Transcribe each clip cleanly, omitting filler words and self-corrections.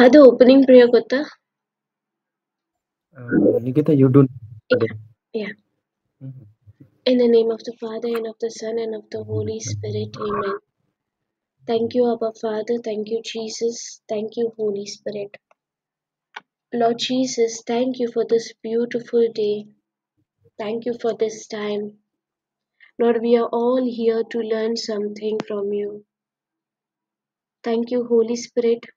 Father opening prayer कोत्ता? Nikita, you do today. Yeah. In the name of the Father, and of the Son, and of the Holy Spirit. Amen. Thank you, Abba Father. Thank you, Jesus. Thank you, Holy Spirit. Lord Jesus, thank you for this beautiful day. Thank you for this time. Lord, we are all here to learn something from you. Thank you, Holy Spirit,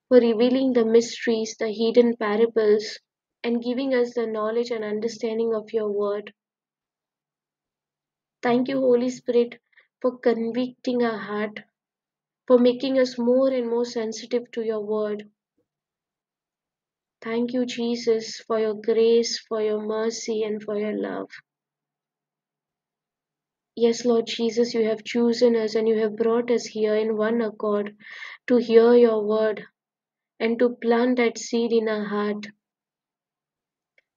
for revealing the mysteries, the hidden parables, and giving us the knowledge and understanding of your word. Thank you, Holy Spirit, for convicting our heart, for making us more and more sensitive to your word. Thank you, Jesus, for your grace, for your mercy, and for your love. Yes, Lord Jesus, you have chosen us and you have brought us here in one accord to hear your word and to plant that seed in our heart.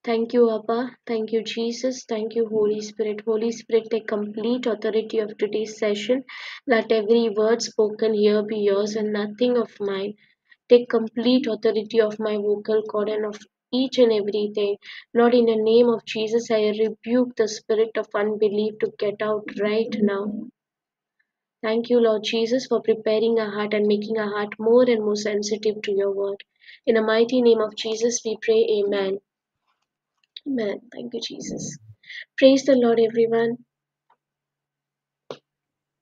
Thank you, Abba. Thank you, Jesus. Thank you, Holy Spirit. Holy Spirit, take complete authority of today's session. Let every word spoken here be yours and nothing of mine. Take complete authority of my vocal cord and of each and everything. Lord, in the name of Jesus, I rebuke the spirit of unbelief to get out right now. Thank you, Lord Jesus, for preparing our heart and making our heart more and more sensitive to your word. In the mighty name of Jesus, we pray. Amen. Amen. Thank you, Jesus. Praise the Lord, everyone.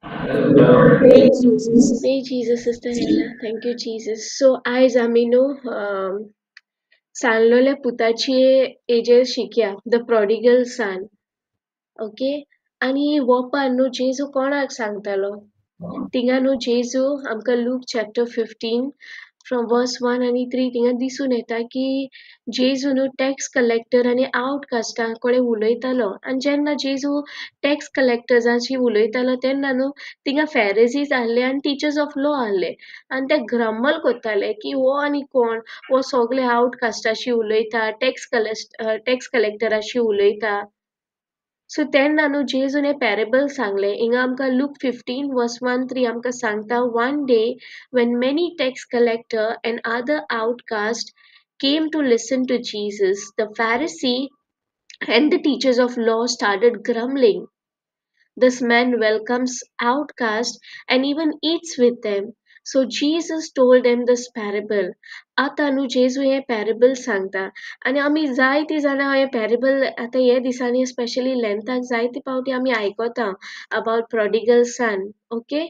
Praise Jesus. Praise Jesus, Sister Ella. Thank you, Jesus. So, आयज आमी न्हू सांगलोल्या पुताची हेजेर शिकया, the prodigal San. Okay, आनी वोपार न्हू जेजू कोणाक सांगतालो? थिंगा न्हू जेजू आमकां Luke chapter 15 from verse 1 आनी 3 थिंगा दिसून येता की जेजू न्हू टॅक्स कलेक्टर आनी आवटकास्टां कडेन उलयतालो. आनी जेन्ना जेजू टॅक्स कलेक्टर्सांशी उलयतालो तेन्ना न्हू थिंगा फेरेजीज आहले आनी टिचर्स ऑफ लॉ आहले आनी ते ग्रम्बल कोत्ताले की हो आनी कोण, हो सगळे आवटकास्टाशी उलयता, टॅक्स कलेक्टराशी उलयता. सो तेन्ना न्हू जेजून हें पॅरेबल सांगलें. हिंगा आमकां लूक 15 वर्स 1 3 आमकां सांगता, one day when many tax collector and other outcast came to listen to Jesus, the Pharisee and the teachers of law started grumbling. This man welcomes outcasts and even eats with them. So Jesus told them this parable. आतां न्हू जेजू हें parable सांगता आनी आमी जायतीं जाणां हें पॅरेबल आतां हे दिसांनी स्पेशली लेंथाक जायते पावटी आमी आयकता about prodigal son. Okay,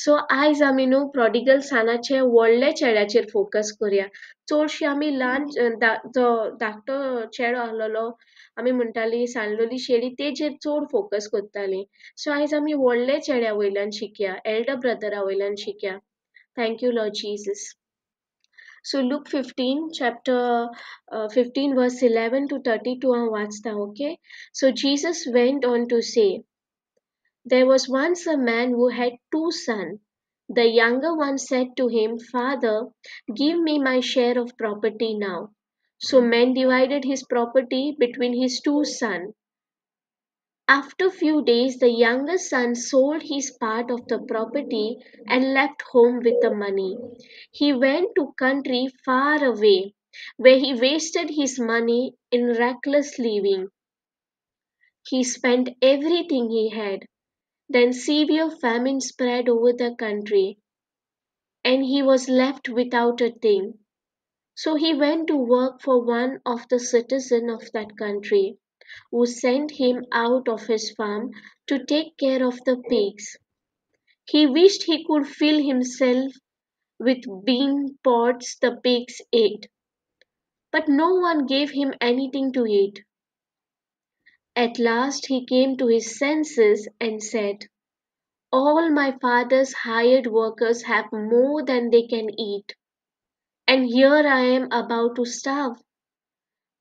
so आयज आमी न्हू प्रॉडिगल सनाचे व्हडल्या चेड्याचेर फोकस करुया. चडशी आमी ल्हान जो धाकटो चेडो आहलोलो आमी म्हणटाली सांडलोली शेळी तेजेर चड फोकस करताली. सो आयज आमी व्हडल्या चेड्या वयल्यान शिकया, एल्डर ब्रदरा वयल्यान शिकया. Thank you, Lord Jesus. So Luke 15, chapter 15, verse 11 to 32 हांव वाचता. Okay, so Jesus went on to say, there was once a man who had two sons. The younger one said to him, Father, give me my share of property now. So man divided his property between his two sons. After few days, the younger son sold his part of the property and left home with the money. He went to country far away, where he wasted his money in reckless living. He spent everything he had. Then severe famine spread over the country, and he was left without a thing. So he went to work for one of the citizens of that country, who sent him out of his farm to take care of the pigs. He wished he could fill himself with bean pods the pigs ate, but no one gave him anything to eat. At last he came to his senses and said, All my father's hired workers have more than they can eat, and here I am about to starve.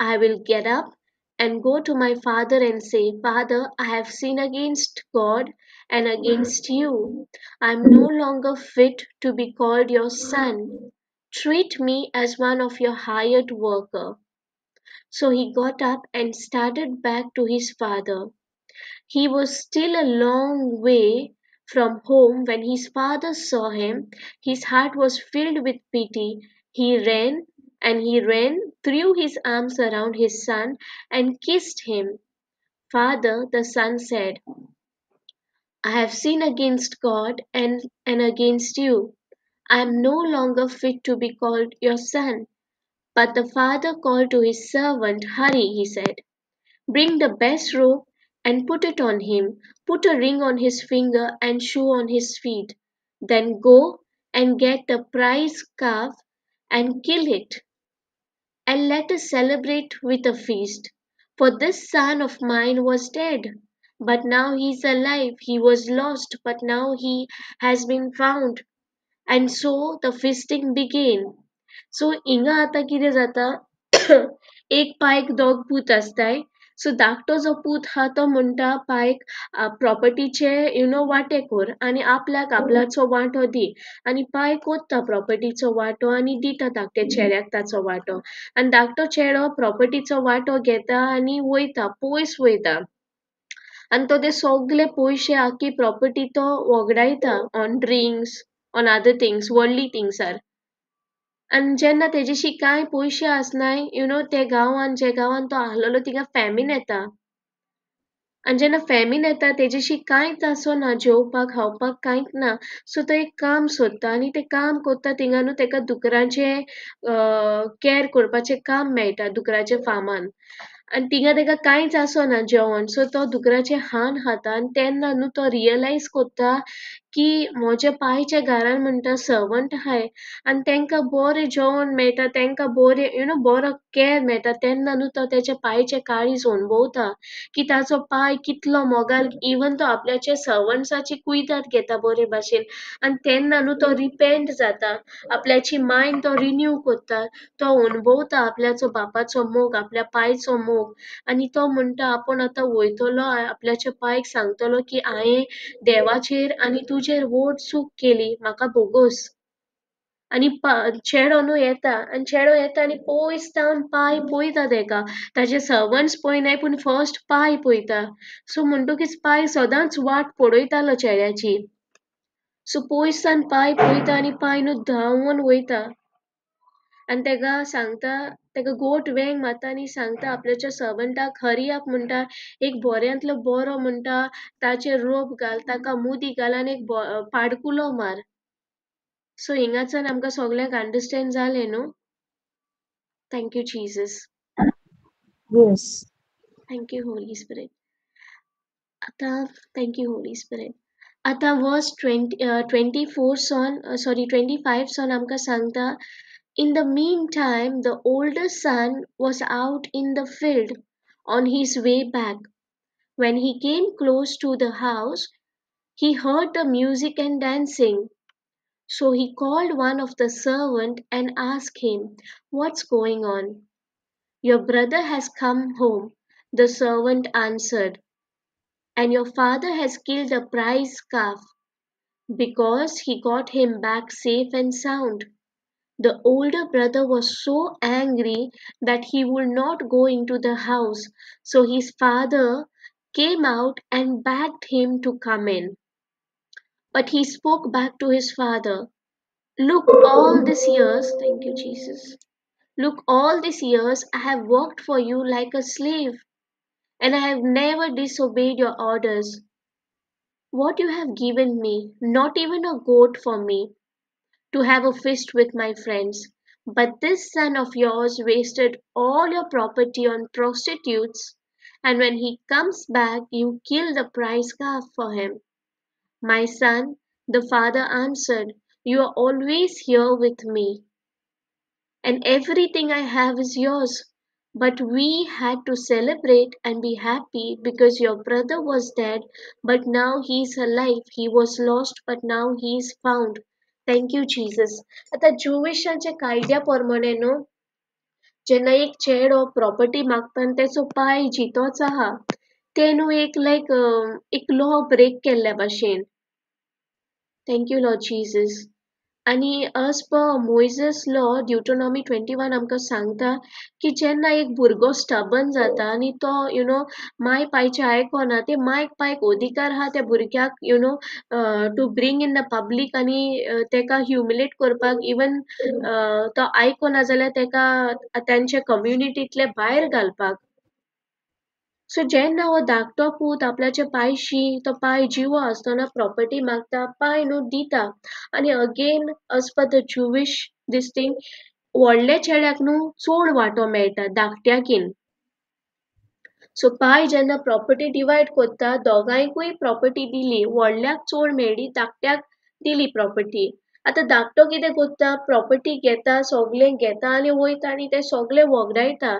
I will get up and go to my father and say, Father, I have sinned against God and against you. I am no longer fit to be called your son. Treat me as one of your hired workers. So he got up and started back to his father. He was still a long way from home when his father saw him. His heart was filled with pity. He ran and he ran, threw his arms around his son and kissed him. Father, the son said, I have sinned against God and against you. I am no longer fit to be called your son. But the father called to his servant, Hurry, he said. Bring the best robe and put it on him. Put a ring on his finger and shoe on his feet. Then go and get the prize calf and kill it, and let us celebrate with a feast. For this son of mine was dead, but now he is alive. He was lost, but now he has been found. And so the feasting began. So हिंगा आतां कितें जाता, एक पायक दोग पूत आसताय. So धाकटो जो पूत आहा तो म्हणटा पायक प्रॉपर्टीचे you know वांटे कर आनी आपल्याक आपल्याचो वांटो दी. आनी पाय कोत्ता प्रॉपर्टीचो वांटो आनी दिता धाकट्या चेड्याक ताचो वांटो. आनी धाकटो चेडो प्रॉपर्टीचो वांटो घेता आनी वयता, पयस वयता. आनी तो ते सगले पयशे आख्खी प्रॉपर्टी तो वगडायता on drinks, on other things, worldly things are. आनी जेन्ना तेजेशी कांय पयशे आसनाय, you know ते गांवान जे गांवान तो आहलेलो थिंगा फॅमीन येता. आनी जेन्ना फॅमीन येता तेजेशी कांयच आसना, जेवपाक खावपाक कांयच ना. सो तो एक काम सोदता आनी तें काम कोत्ता थिंगा न्हू तेका दुकरांचें कॅर करपाचें काम मेळटा दुकराच्या फार्मान. आनी थिंगा तेका कांयच आसना जेवण. सो तो दुकराचें हान खाता आनी तेन्ना न्हू तो रियलायज कोत्ता की म्हज्या पायच्या घरान म्हणटा सर्वंट आहाय आनी तेंकां बरें जेवण मेळटा, तेंकां बरें you know बरो कॅर मेळटा. तेन्ना न्हू तो तेच्या पायचें काळीज अणभवता की ताचो पाय कितलो मोगाल, इवन तो आपल्याच्या सर्वंट्साची कुयदाद घेता बरे भाशेन. आनी तेन्ना न्हू तो रिपेंट जाता, आपल्याची मायंड तो रिन्यू कोत्ता, तो अणभवता आपल्याचो बापाचो मोग, आपल्या पायचो मोग. आनी तो म्हणटा आपूण आतां वयतलो आपल्याच्या पायक सांगतलो की हांवें देवाचेर आनी तुजेर व्हड चूक केली, म्हाका भोगोस. आनी चेडो न्हू येता आनी चेडो येता आनी पयस जावन पाय पळयता तेका, ताजे सर्वंट्स पळयनाय पूण फर्स्ट पाय पळयता. सो म्हणटकीच पाय सदांच वाट पळयतालो चेड्याची. सो पयसान पाय पळयता आनी पाय न्हू धांवून वयता आनी तेका सांगता, तेका गोट वेंग मारता आनी सांगता आपल्याच्या सर्वंटाक, हरी अप म्हणटा, एक बऱ्यांतलो बरो म्हणटा ताचेर रोप घाल, ताका मुदी घाल आनी एक पाडकुलो मार. सो हिंगाच्यान आमकां सगल्यांक अंडरस्टँड जालें न्हू? Thank you Jesus. Yes. Thank you Holy Spirit. आतां thank you Holi spirit. आतां वर्स 24 सावन, सॉरी 25 सावन आमकां सांगता, In the meantime, the older son was out in the field on his way back. When he came close to the house, he heard the music and dancing. So he called one of the servants and asked him, What's going on? Your brother has come home, the servant answered, and your father has killed a prize calf because he got him back safe and sound. The older brother was so angry that he would not go into the house, so his father came out and begged him to come in. But he spoke back to his father, Look, all these years, thank you, Jesus. Look, all these years I have worked for you like a slave, and I have never disobeyed your orders. What you have given me, not even a goat for me to have a feast with my friends. But this son of yours wasted all your property on prostitutes, and when he comes back, you kill the prize calf for him. My son, the father answered, you are always here with me, and everything I have is yours. But we had to celebrate and be happy because your brother was dead, but now he is alive. He was lost, but now he is found. Thank you, Jesus. आतां ज्युविशांच्या कायद्या प्रमाणे न्हू, जेन्ना एक चेडो property मागता आनी तेचो पाय जितोच आहा, ते न्हू एक लायक एक लॉ ब्रेक केल्ल्या भाशेन. Thank you Lord Jesus. आनी as per Moses law, Deuteronomy 21 आमकां सांगता की जेन्ना एक भुरगो स्टबन जाता आनी तो you know my पायचें आयकोना, ते मायक पायक अधिकार आहा त्या भुरग्याक you know to bring in the public आनी तेका ह्युमिलेट करपाक. इवन तो आयकोना जाल्यार तेका तांच्या कम्युनिटींतले भायर घालपाक. सो जेन्ना हो धाकटो पूत आपल्याच्या पायशी, तो पाय जिवो आसतना प्रॉपर्टी मागता, पाय न्हू दिता. आनी again as per the Jewish this thing, व्हडल्या चेड्याक न्हू चड वांटो मेळटा धाकट्याकीन. सो पाय जेन्ना प्रॉपर्टी डिवायड करता, दोगांयकूय प्रॉपर्टी दिली, व्हडल्याक चड मेळ्ळी, धाकट्याक दिली प्रॉपर्टी. आतां धाकटो कितें करता, प्रॉपर्टी घेता, सगलें घेता आनी वयता आनी तें सगलें वगडायता.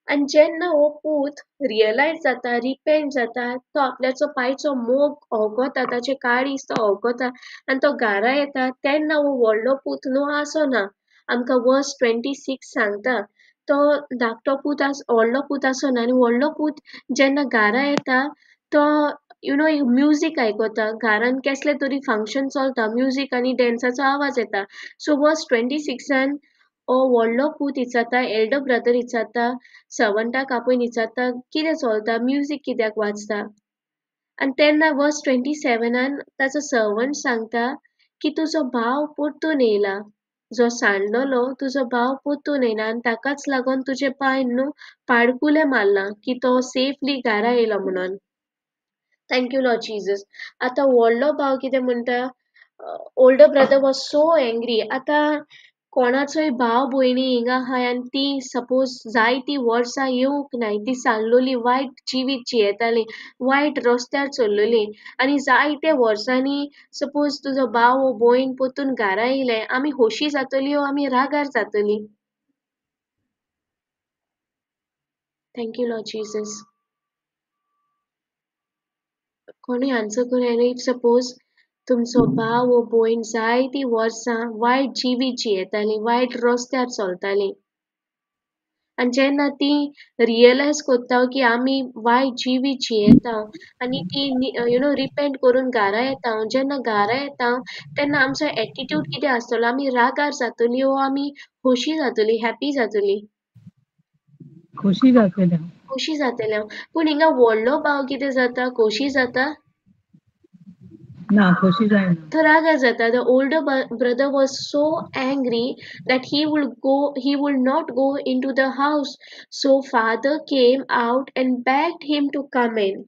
आनी जेन्ना हो पूत रियलायज जाता, रिपेंट जाता, तो आपल्याचो पायचो मोग अवगता, ताचें काळीज तो अवगता आनी तो घरा येता, तेन्ना हो व्हडलो पूत न्हू आसना. आमकां वर्स 26 सांगता तो धाकटो पूत आस, व्हडलो पूत आसना. आनी व्हडलो पूत जेन्ना घरा येता तो you know music आयकता, घरान कसलें तरी फंक्शन चलता, म्युजीक आनी डॅन्साचो आवाज येता. सो वर्स 26 हो व्हडलो पूत विचारता, एल्डर ब्रदर विचारता, सर्वंटाक आपोवन विचारता कितें चलता, म्युजीक कित्याक वाजता. आनी तेन्ना वर्स 27 ताचो सर्वंट सांगता की तुजो भाव परतून येयला, जो सांडलेलो तुजो भाव परतून येयला आनी ताकाच लागून तुजे पायन न्हू पाडकुलें मारलां की तो सेफली घरा येयलो म्हणून. Thank you Lord Jesus. आतां व्हडलो भाव कितें म्हणटा, older brother was so angry. आतां कोणाचोय भाव भयणी हिंगा आहाय आनी ती सपोज जायतीं वर्सां येवंक नाय, ती सांडलोली, वायट जिवीत जियेताली, वायट रस्त्यार चल्लोली आनी जायते वर्सांनी सपोज तुजो भाव वो भयण परतून घरा येयले, आमी खोशी जातली वो आमी रागार जातली? Thank you Lord Jesus. कोणूय आन्सर करूं येना. If suppose तुमचो भाव वो भयण जायतीं वर्सां वायट जिवीत जियेताली, वायट रस्त्यार चलताली आनी जेन्ना ती रियलायज करता की आमी वायट जिवीत जियेता आनी ती you know repent करून घरा येता, जेन्ना घरा येता तेन्ना आमचो एटिट्यूड कितें आसतलो, आमी रागार जातली वो आमी खोशी जातली, हॅपी जातली? खोशी जातले. खोशी जातले. पूण हिंगा व्हडलो भाव कितें जाता, खोशी जाता ना, खोशी जायना, तो रागार जाता. The older brother was so angry that he would not go into the house. So father came out and begged him to come in.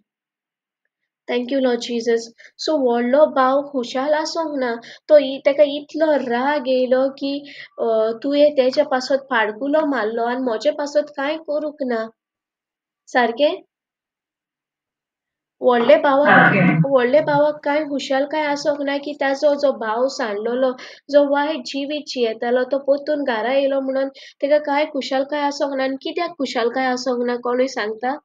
Thank you Lord Jesus. So व्हडलो भाव खुशाल आसोंक ना, तो तेका इतलो राग येयलो की तुवें तेच्या पासत पाडकुलो मारलो आनी म्हजे पासत कांय करूंक ना. सारकें? व्हडले भावाक, व्हडले भावाक कांय खुशालकाय आसोंक ना की ताजो जो भाव सांडलेलो, जो वायट जिवीत जियेतालो, तो परतून घरा येयलो म्हणून तेका कांय खुशालकाय आसोंक ना. आनी कित्याक खुशालकाय आसोंक ना कोणूय सांगता?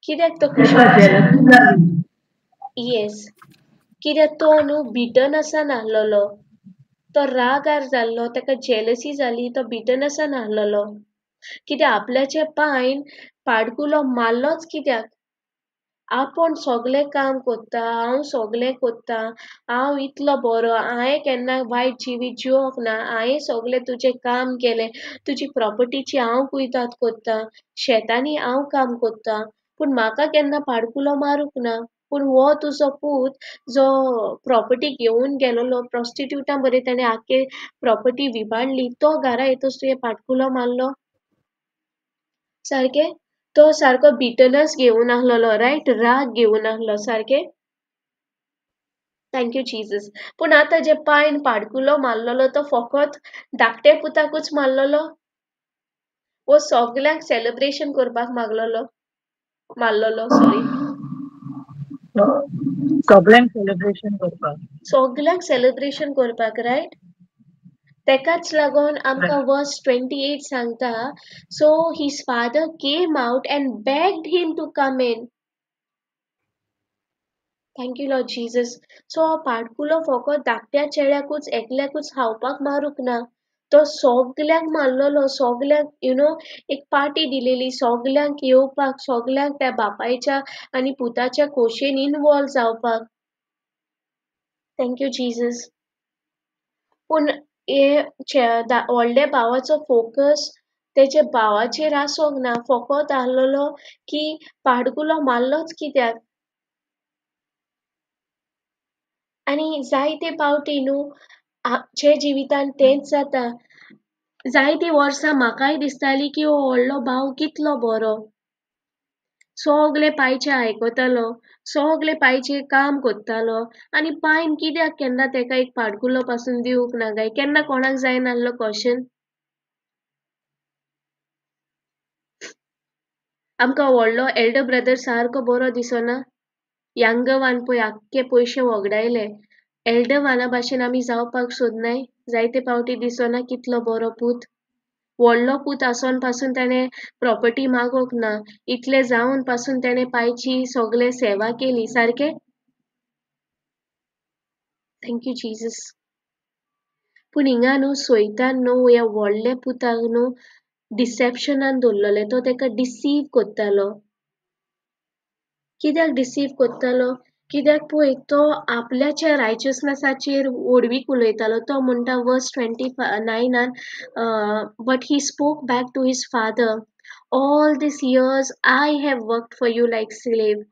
कित्याक तो खुशाल? येस, कित्याक तो न्हू बिटन आसनासलेलो, तो रागार जाल्लो, ताका जेलसी जाली, तो बिटन आसनासलेलो. कित्याक आपल्याच्या पायन पाडकुलो मारलोच कित्याक? आपूण सगलें काम कोत्ता, हांव सगलें कोत्ता, हांव इतलो बरो, हांवें केन्ना वायट जिवीत जिवोंक ना, हांवें सगलें तुजें काम केलें, तुजी प्रॉपर्टीची हांव कुयदाद कोत्ता, शेतांनी हांव काम कोत्ता, पूण म्हाका केन्ना पाडकुलो मारूंक ना. पूण हो तुजो पूत जो प्रॉपर्टी घेवन गेलोलो, प्रोस्टिट्यूटा बरें ताणें आख्खे प्रॉपर्टी विबाडली, तो घरा येतच तुवें पाडकुलो मारलो. सारकें? तो सारको बिटनस घेवन आसलेलो, रायट? राग घेवन आसलो, सारकें? Thank you Jesus. पूण आतां जे पायन पाडकुलो मारलेलो तो फकत धाकटे पुताकूच मारलेलो वो सगल्यांक सेलिब्रेशन करपाक मागलेलो, मारलेलो? सॉरी, सगल्यांक सेलिब्रेशन करपाक, सगल्यांक सेलिब्रेशन करपाक, रायट? तेकाच लागून आमकां वर्स 28 सांगता, so his father came out and begged him to come in. Thank you Lord Jesus. So हो पाडकुलो फकत धाकट्या चेड्याकूच एकल्याकूच खावपाक मारूंक ना, तो सगल्यांक मारलेलो, सगल्यांक you know एक पार्टी दिलेली, सगल्यांक येवपाक, सगल्यांक त्या बापायच्या आनी पुताच्या खोशयेन इनवॉल्व जावपाक. Thank you Jesus. पूण हे व्हडल्या भावाचो फोकस तेच्या भावाचेर आसोंक ना, फकत आहलोलो की पाडकुलो मारलोच कित्याक. आनी जायते पावटी न्हू आमच्या जिवितान तेंच जाता. जायतीं वर्सां म्हाकाय दिसताली की हो व्हडलो भाव कितलो बरो, सगळे पायचे आयकतालो, सगळे पायचे काम करतालो, आनी पायन कित्याक केन्ना तेका एक पाडकुलो पासून दिवंक ना काय? केन्ना कोणाक जायना आसलो क्वेश्चन? आमकां व्हडलो एल्डर ब्रदर सारको बरो दिसना? यंगर वान पळय आख्खे पयशे वगडायले, एल्डर वाना भाशेन आमी जावपाक सोदनाय. जायते पावटी दिसना कितलो बरो पूत, व्हडलो पूत आसोन पासून ताणें प्रॉपर्टी मागोंक ना, इतले जावन पासून ताणें पायची सगळे सेवा केली, सारकें? Thank you Jesus. पूण हिंगा न्हू सोयतान न्हू ह्या व्हडल्या पुताक न्हू डिसेप्शनान दवरलेलें, तो ताका डिसीव करतालो. कित्याक डिसीव करतालो? कित्याक पळय तो आपल्याच्या रायचसनसाचेर व्हडवीक उलयतालो. तो म्हणटा वर्स 29 but he spoke back to his father, all these years I have worked for you like slave,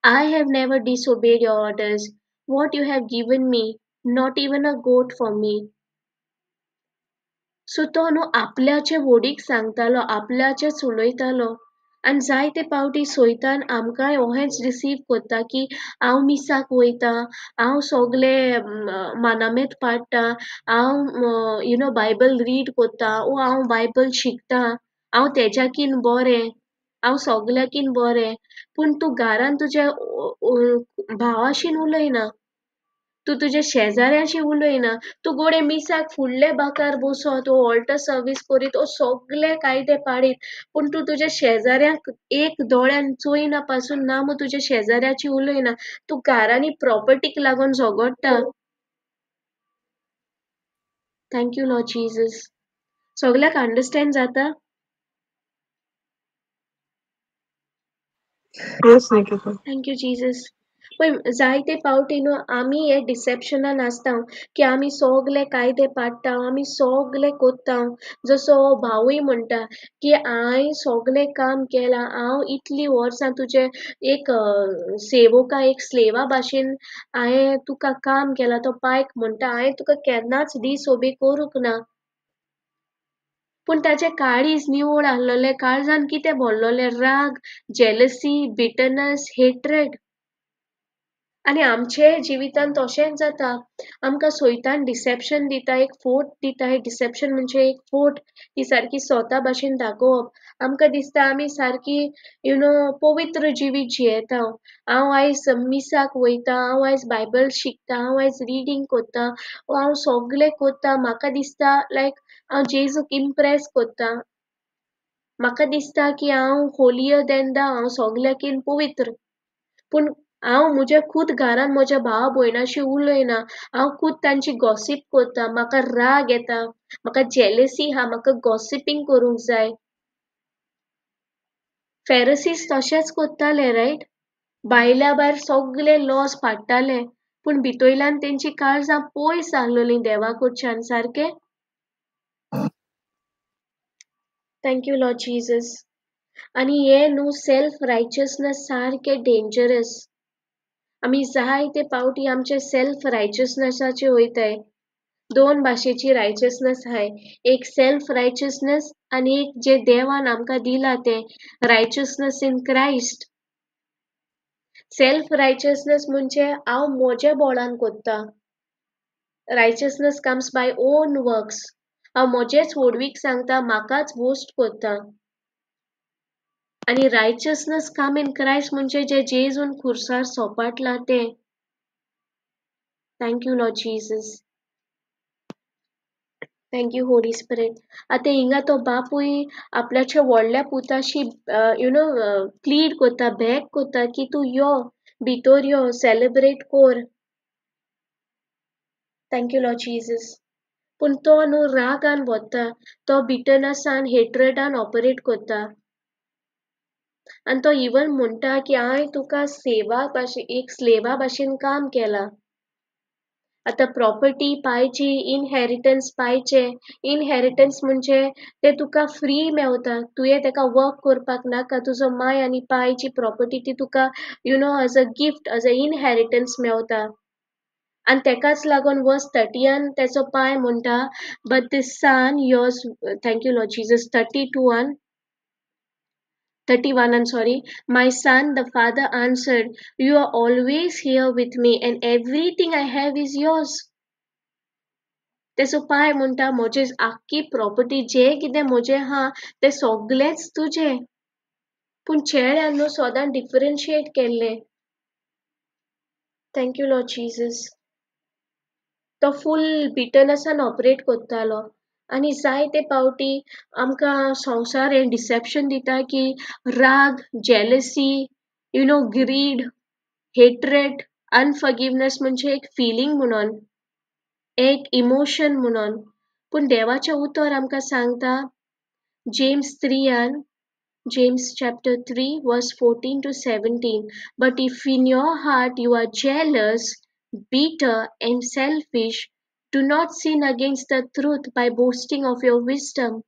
I have never disobeyed your orders, what you have given me, not even a goat for me. So तो न्हू आपल्याचे व्हडीक सांगतालो, आपल्याचेच उलयतालो. आनी जायते पावटी सोयतान आमकांय ओहेंच receive करता की हांव मिसाक वयता, हांव सगळे मानामेत पाडटा, हांव you know Bible read करता, ओ हांव बायबल शिकता, हांव तेज्याकीन बरें, हांव सगल्याकीन बरें. पूण तूं घरान तुज्या भावाशीन उलयना, तूं तुज्या शेजाऱ्याशी उलयना, तूं गोडे मिसाक फुडले बाकार बसत, वो ऑल्टर सर्वीस करीत, वो सगळे कायदे पाडीत, पूण तूं तुज्या शेजाऱ्याक एक दोळ्यान चोयना पासून ना मू तुज्या शेजाऱ्याची उलयना, तूं घरांनी प्रॉपर्टीक लागून झगडटा. Thank you Lord Jesus. सगळ्याक अंडरस्टँड जाता? Yes, Nikita. Thank you Jesus. पळय जायते पावटी न्हू आमी हे डिसेप्शनान आसता की आमी सगळे कायदे पाडटा, आमी सगळे कोत्ता. जसो हो भावूय म्हणटा की हांवें सगळें काम केलां, हांव इतलीं वर्सां तुजें एक सेवका, एक स्लेवा भाशेन हांवें तुका काम केलां. तो पायक म्हणटा हांवें तुका केन्नाच डिसओबे करूंक ना. पूण ताचें काळीज निवळ आसलेलें, काळजान कितें भरलेलें? राग, जेलसी, बिटरनस, हेट्रेड. आनी आमचे जिवितान तशेंच जाता. आमकां सोयतान डिसेप्शन दिता, एक फोट दिता. हे डिसेप्शन म्हणजे एक फोट, ती सारकी स्वता भाशेन दाखोवप. आमकां दिसता आमी सारकी you know पवित्र जिवीत जियेता, हांव आयज मिसाक वयता, हांव आयज बायबल शिकता, हांव आयज रिडींग करता, हांव सगळें करता. म्हाका दिसता लायक हांव जेजूक इम्प्रेस करता, म्हाका दिसता की हांव होलियर देन दाव, हांव सगल्याकीन पवित्र. पूण हांव म्हज्या खूद घरान म्हज्या भावा भयणाशी उलयना, हांव खूद तांची गॉसीप करता, म्हाका राग येता, म्हाका जेलसी आहा, म्हाका गॉसिपींग करूंक जाय. फेरसीस तशेंच करताले, रायट? भायल्या भायर सगळे लॉस पाडटाले, पूण भितरल्यान तेंची काळजां पयस आसलेलीं देवा कडच्यान, सारकें? Thank you Lord Jesus. आनी हें न्हू सेल्फ रायचसनस सारकें डेंजरस. आमी जायते पावटी आमचे सेल्फ रायचसनसाचे वयताय. दोन भाशेची रायचसनस आहाय, एक सेल्फ रायचसनस आनी एक जे देवान आमकां दिला तें righteousness in Christ. Self righteousness म्हणजे हांव म्हज्या बोळान करता. Righteousness comes by own works. हांव म्हजेच व्हडवीक सांगता, म्हाकाच बोस्ट करता. आनी रायचसनस कम इन क्रायस्ट म्हणजे जे जेजून खुर्सार सोपाटला तें. Thank you Lord Jesus. Thank you Holy Spirit. आतां हिंगा तो बापूय आपल्याच्या व्हडल्या पुताशी you know plead करता, बॅग करता की तूं यो, भितर यो, सेलिब्रेट कर. Thank you Lord Jesus. पूण तो न्हू रागान वता, तो बिटरनसान, हेट्रडान ऑपरेट करता. आनी तो इवन म्हणटा की हांवें तुका सेवा भाशेन, एक स्लेवा भाशेन काम केलां, आतां प्रॉपर्टी पायची, इनहेरिटन्स पायचें. इनहेरिटन्स म्हणजे तें तुका फ्री मेवता, तुवें तेका वर्क करपाक नाका. तुजो माय आनी पायची प्रॉपर्टी ती तुका you know as a gift, as a inheritance मेवता. आनी तेकाच लागून वर्स 30 तेचो पाय म्हणटा, but this son yours, thank you Lord Jesus, 32 31, I'm sorry. My son, the father answered, you are always here with me and everything I have is yours. तेचो पाय म्हणटा, म्हजे आख्खी प्रॉपर्टी जे कितें म्हजें आहा तें सगलेंच तुजें. पूण चेड्यान न्हू सदां डिफरन्शिएट केल्लें. Thank you Lord Jesus. तो फूल बिटनसान ऑपरेट करतालो. आनी जायते पावटी आमकां संवसार हें डिसेप्शन दिता की राग, jealousy, you know, greed, hatred, unforgiveness म्हणजे एक फिलींग म्हणून, एक इमोशन म्हणून. पूण देवाचें उतर आमकां सांगता James 3 James chapter 3 verse 14 to 17, but if in your heart you are jealous, bitter and selfish, do not sin against the truth by boasting of your wisdom.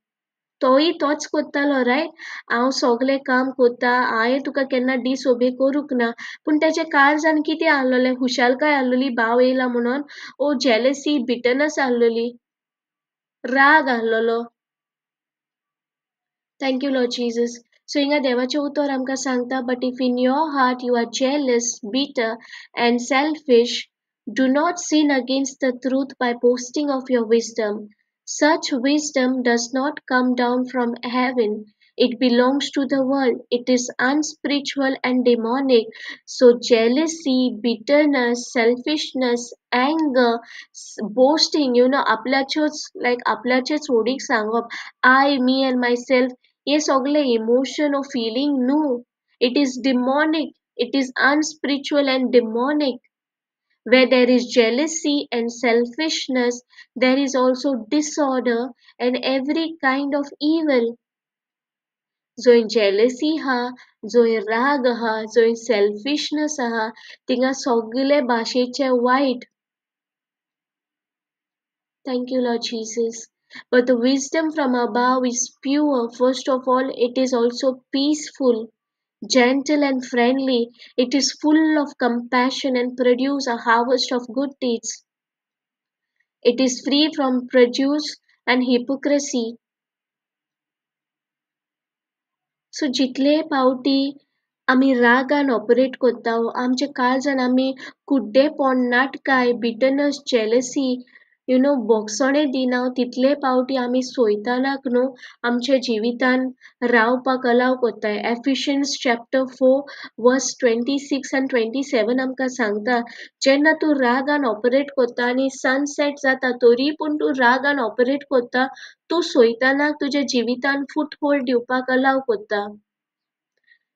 तोय तोच करतालो, रायट? हांव सगलें काम करता, हांवें तुका केन्ना डिसओबे करूंक ना. पूण तेच्या काळजान कितें आहलोलें, खुशालकाय आहलोली भाव येयला म्हणून, ओ जेलसी, बिटनस आहलोली, राग आहलोलो. Thank you Lord Jesus. So हिंगा देवाचें उतर आमकां सांगता, but if in your heart you are jealous, bitter and selfish, do not sin against the truth by boasting of your wisdom. Such wisdom does not come down from heaven. It belongs to the world. It is unspiritual and demonic. So jealousy, bitterness, selfishness, anger, boasting, you know, आपल्याच्योच लायक आपल्याचेच ओडीक सांगप, I, me and myself, हे सगळे emotion ओ feeling न्हू. It is demonic. It is unspiritual and demonic. Where there is jealousy and selfishness, there is also disorder and every kind of evil. जंय jealousy आहा, जंय राग आहा, जंय सेल्फिशनस आहा, थिंगा सगळे भाशेचे वायट. Thank you Lord Jesus. But the wisdom from above is pure. First of all, it is also peaceful, gentle and friendly. It is full of compassion and produce a harvest of good deeds. It is free from prejudice and hypocrisy. So जितले पावटी आमी रागान operate करता, आमच्या काळजान आमी कुड्डेपण, नाटकाय, बिटनस, jealousy, you know, बोगसणे दिना, तितले पावटी आमी सोयतानाक न्हू आमच्या जिवितान रावपाक अलाव कोत्ताय. Ephesians chapter 4 verse 26 and 27 आमकां सांगता, जेन्ना तूं रागान ऑपरेट कोत्ता आनी सनसेट जाता तरी पूण तूं रागान ऑपरेट कोत्ता, तूं सोयतानाक तुज्या जिवितान फुटहोल्ड दिवपाक अलाव कोत्ता.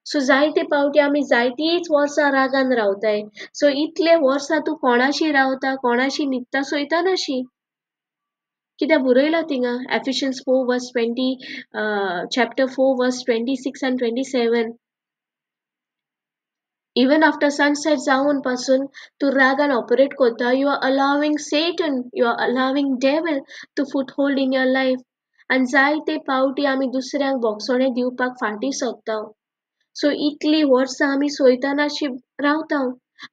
सो जायते पावटी आमी जायतीच वर्सां रागान रावताय. सो इतले वर्सां तूं कोणाशी रावता, कोणाशी न्हिदता, सोयतानाशी. कित्याक बरयलां थिंगा Ephesians 4 verse 20, chapter 4 verse 26 and 27. Even after sunset जावन पासून तूं रागान ऑपरेट करता, you are allowing Satan, you are allowing devil to foothold in your life. आनी जायते पावटी आमी दुसऱ्यांक बोगसणें दिवपाक फाटीं सरता. सो इतली वर्सां आमी सोयतानाशी रावता,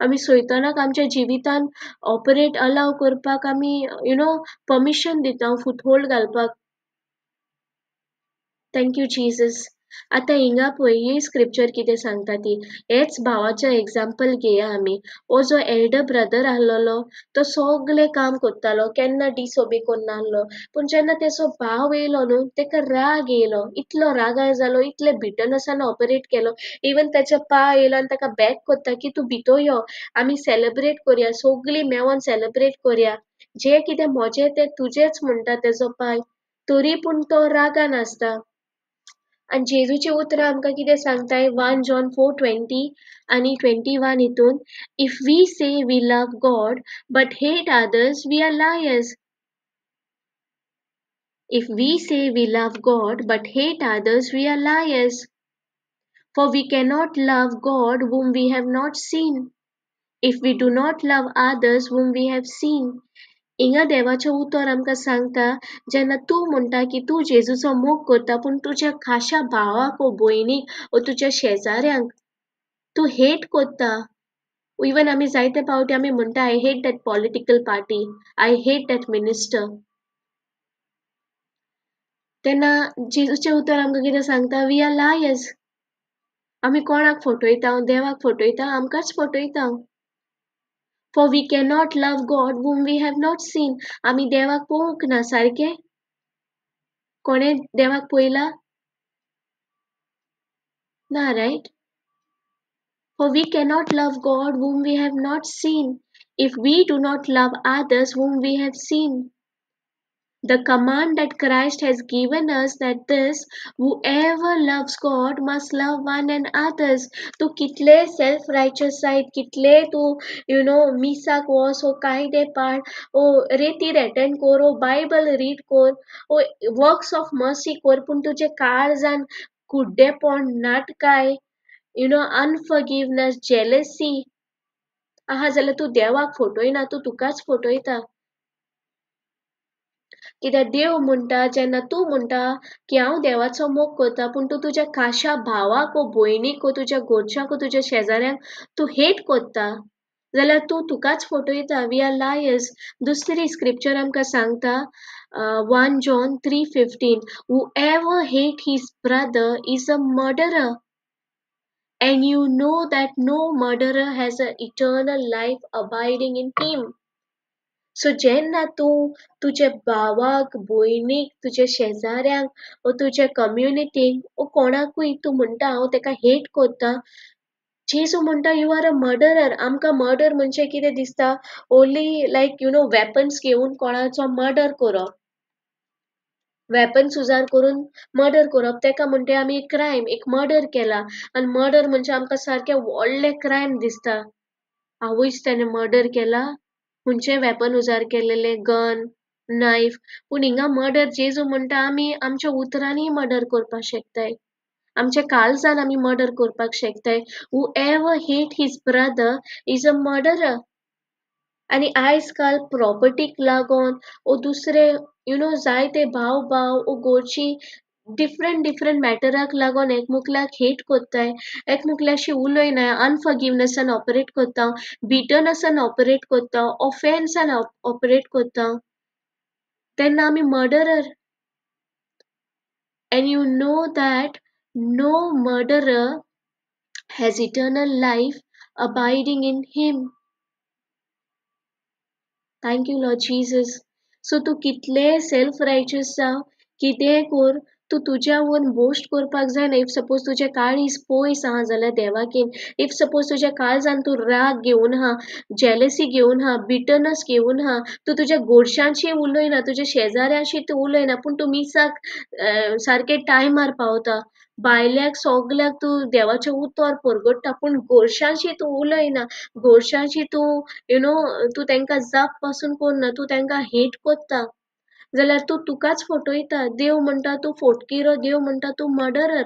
आमी सोयतानाक आमच्या जिवितान ऑपरेट अलाव करपाक आमी you know permission दिता, फुटहोल्ड घालपाक. Thank you Jesus. आतां हिंगा पळय ही स्क्रिप्चर कितें सांगता ती. हेच भावाचें एग्जाम्पल घेया आमी. हो जो एल्डर ब्रदर आहलोलो तो सगलें काम करतालो, केन्ना डिसओबे करना आहलो. पूण जेन्ना तेचो भाव येयलो न्हू, तेका राग येयलो, इतलो रागार जालो, इतले बिटनसान ऑपरेट केलो. इवन तेचो पाय येयलो आनी ताका बॅक करता की तूं भितर यो, आमी सेलेब्रेट करया, सगळीं मेवोन सेलेब्रेट करया, जें कितें म्हजें तें तुजेंच म्हणटा तेजो पाय. तरी पूण तो रागान आसता. आनी जेजूची उतरां आमकां कितें सांगताय, 1 John 4:20 आनी 21 हितून, if we say we love God but hate others, we are liars. If we say we love God but hate others, we are liars. For we cannot love God whom we have not seen. If we do not love others whom we have seen. हिंगा देवाचें उतर आमकां सांगता, जेन्ना तूं म्हणटा की तूं जेजूचो मोग करता, पूण तुज्या खाशा भावाक वो भयणीक वो तुज्या शेजाऱ्यांक तूं हेट करता. इवन आमी जायते फावटी आमी म्हणटा, I hate that political party, I hate that minister. तेन्ना जेजूचें उतर आमकां कितें सांगता? We are liars. आमी कोणाक फटयता? देवाक फटयता? आमकांच फटयता. For we cannot love God whom we have not seen. आमी देवाक पळोवंक ना, सारकें? कोणें देवाक पळयला? ना, right? For we cannot love God whom we have not seen, if we do not love others whom we have seen. The command that Christ has given us that this, whoever loves God must love one and others. तूं कितले self रायचस जायत, कितले तूं you know मिसाक वच वो कायदे पाळ वो रेतीर एटेंड कोर वो बायबल रीड कोर वो वर्क्स ऑफ मर्सी कोर, पूण तुजे काळजान कुड्डेपण, नाटकाय, you know अनफॉरगिवनेस, जेलसी आहा जाल्यार तूं देवाक फटयना, तूं तुकाच फटयता. कित्याक देव म्हणटा, जेन्ना तूं म्हणटा की हांव देवाचो मोग करता, पूण तूं तुज्या खाशा भावाक वो भयणीक वो तुज्या घरच्यांक वो तुज्या शेजाऱ्यांक तूं हेट करता जाल्यार तूं तुकाच फटयता. We are liars. दुसरी स्क्रिप्चर आमकां सांगता, 1 John 3:15, whoever hate his brother is a murderer, and you know that no murderer has a eternal life abiding in him. So जेन्ना तूं तुज्या भावाक, भयणीक, तुज्या शेजाऱ्यांक वो तुज्या कम्युनिटीक वो कोणाकूय तूं म्हणटा हांव तेका हेट करता, जेजू म्हणटा you are a murderer. आमकां मर्डर म्हणजे कितें दिसता? Only like you know weapons घेवन कोणाचो मर्डर करप, वेपन्स उजार करून मर्डर करप, तेका म्हणटा आमी क्रायम, एक मर्डर केला. आनी मर्डर म्हणजे आमकां सारकें व्हडलें क्रायम दिसता. आवयस, तेणें मर्डर केला, खंयचें वेपन उजार केलेलें, गन, नायफ. पूण हिंगा मर्डर जेजू म्हणटा आमी आमच्या उतरांनी मर्डर करपाक शकताय, आमच्या काळजान आमी मर्डर करपाक शकताय. Whoever hate his brother is a murderer. आनी आयज काल प्रॉपर्टीक लागोन वो दुसरे you know जायते भाव भाव वो गोरची डिफरंट डिफरंट मॅटराक लागोन एकमुकल्याक हेट कोत्ताय, एकमुकल्याशी उलयनाय, अनफॉरगिवनेसान ऑपरेट कोत्ता, बिटरनेसान ऑपरेट कोत्ता, ऑफेन्सान ऑपरेट कोत्ता, तेन्ना आमी murderer. And you know that no murderer has eternal life abiding in him. Thank you Lord Jesus. So तूं कितलें सेल्फ रायचस जावं, कितेंय कोर, तूं तुज्या वयर बोस्ट करपाक जायना. If suppose तुजें काळीज पयस आहा जाल्यार देवाकीन, if suppose तुज्या काळजान तूं राग घेवन आहा, जेलसी घेवन आहा, बिटरनस घेवन आहा, तूं तुज्या गोडशांशी उलयना, तुज्या शेजाऱ्यांशी तूं उलयना, पूण तूं मिसाक सारकें टायमार पावता, भायल्याक सगल्याक तूं देवाचें उतर परगट्टा, पूण गोरशांशी तूं उलयना, गोरशांशी तूं you know तूं तांकां जाप पासून करना, तूं तांकां हेट कोत्ता जाल्यार तूं तुकाच फटयता. देव म्हणटा तूं फोटकिरो, देव म्हणटा तूं murderer.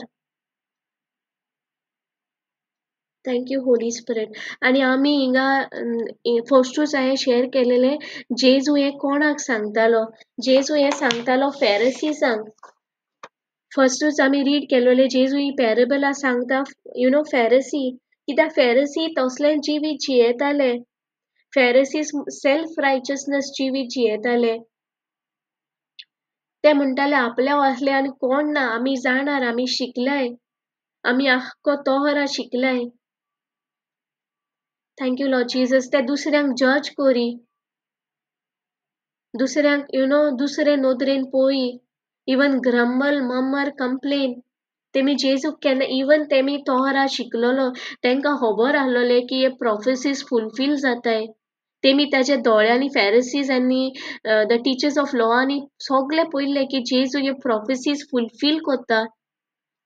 Thank you Holy Spirit. आनी आमी हिंगा फर्स्टूच हांवें शेअर केलेलें, जेजू हें कोणाक सांगतालो? जेजू हें सांगतालो फेरसीसांक. फर्स्टूच आमी रीड केलोलें, जेजू ही पॅरेबलां सांगता you know फेरसी, कित्याक फेरसी तसलें जिवीत जियेताले, फेरसी सेल्फ रायचसनस जिवीत जियेताले. ते म्हणटाले आपल्या वासले आनी कोण ना, आमी जाणार, आमी शिकलाय, आमी आख्खो तोहरा शिकलाय. Thank you Lord Jesus. ते दुसऱ्यांक जज करी, दुसऱ्यांक you know दुसरे नदरेन पळय, इवन ग्रम्बल, मर्मर, कंप्लेन. तेमी जेजूक केन्ना इवन तेमी तोहरा शिकलोलो, तेंकां खबर आसलोलें की हे प्रोफेसीज फुलफील जाताय. तेमी ताच्या दोळ्यांनी फेरसीज आनी the teachers of law आनी सगळे पळयल्ले की जेजू हे प्रोफेसीज फुलफील करता,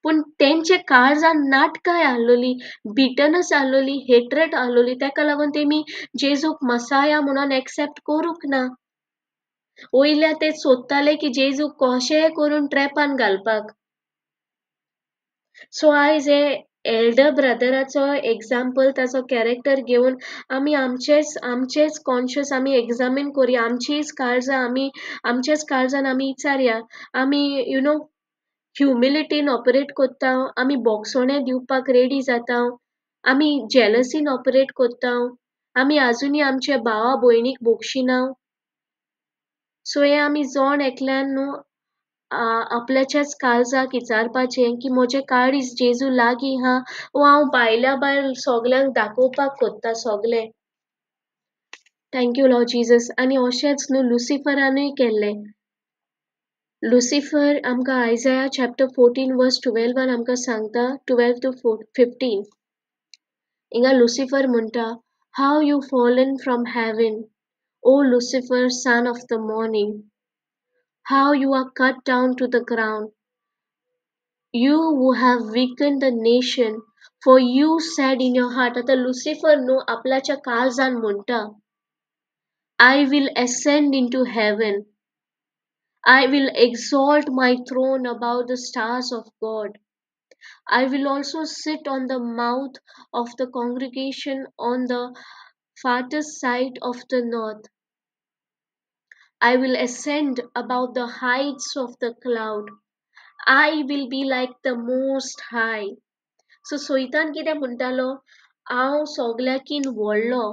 पूण तेंचे काळजान नाटकाय आसलोली, बिटनस आसलोली, हेट्रेट आसलोली. तेका लागून तेमी जेजूक मसाया म्हणून एक्सेप्ट करूंक ना. वयल्या ते सोदताले की जेजूक कशेंय करून ट्रॅपान घालपाक. सो आयज हे एल्डर ब्रदराचो एग्जाम्पल, ताचो कॅरेक्टर घेवन आमी आमचेच आमचेच कॉन्शियस आमी एग्जामीन करुया, आमचीच काळजां आमी आमच्याच काळजान आमी विचारया, आमी you know ह्युमिलिटीन ऑपरेट कोत्ता, आमी बोगसोणे दिवपाक रेडी जाता, आमी जेलसीन ऑपरेट कोत्ता, आमी आजुनूय आमच्या भावा भयणीक भोगशिना. सो हें आमी जण एकल्यान न्हू आपल्याच्याच काळजाक विचारपाचें की म्हजें काळीज जेजू लागीं आहा वो हांव भायल्या भायर सोगल्यांक दाखोवपाक कोत्ता सोगलें. Thank you Lord Jesus. आनी अशेंच न्हू लुसिफरानूय केल्लें. लुसिफर आमकां आयजाया चॅप्टर 14 वर्स 12 आमकां सांगता, 12 to 15. हिंगा लुसिफर म्हणटा, how you fallen from heaven, O Lucifer, son of the morning, how you are cut down to the ground, you who have weakened the nation, for you said in your heart. आतां Lucifer न्हू आपल्याच्या काळजान म्हणटा, I will ascend into heaven, I will exalt my throne above the stars of God, I will also sit on the mouth of the congregation on the farthest side of the north. I will ascend above the heights of the cloud. I will be like the Most High. So सोयतान कितें म्हणटालो, हांव सोगल्याकीन व्हडलो,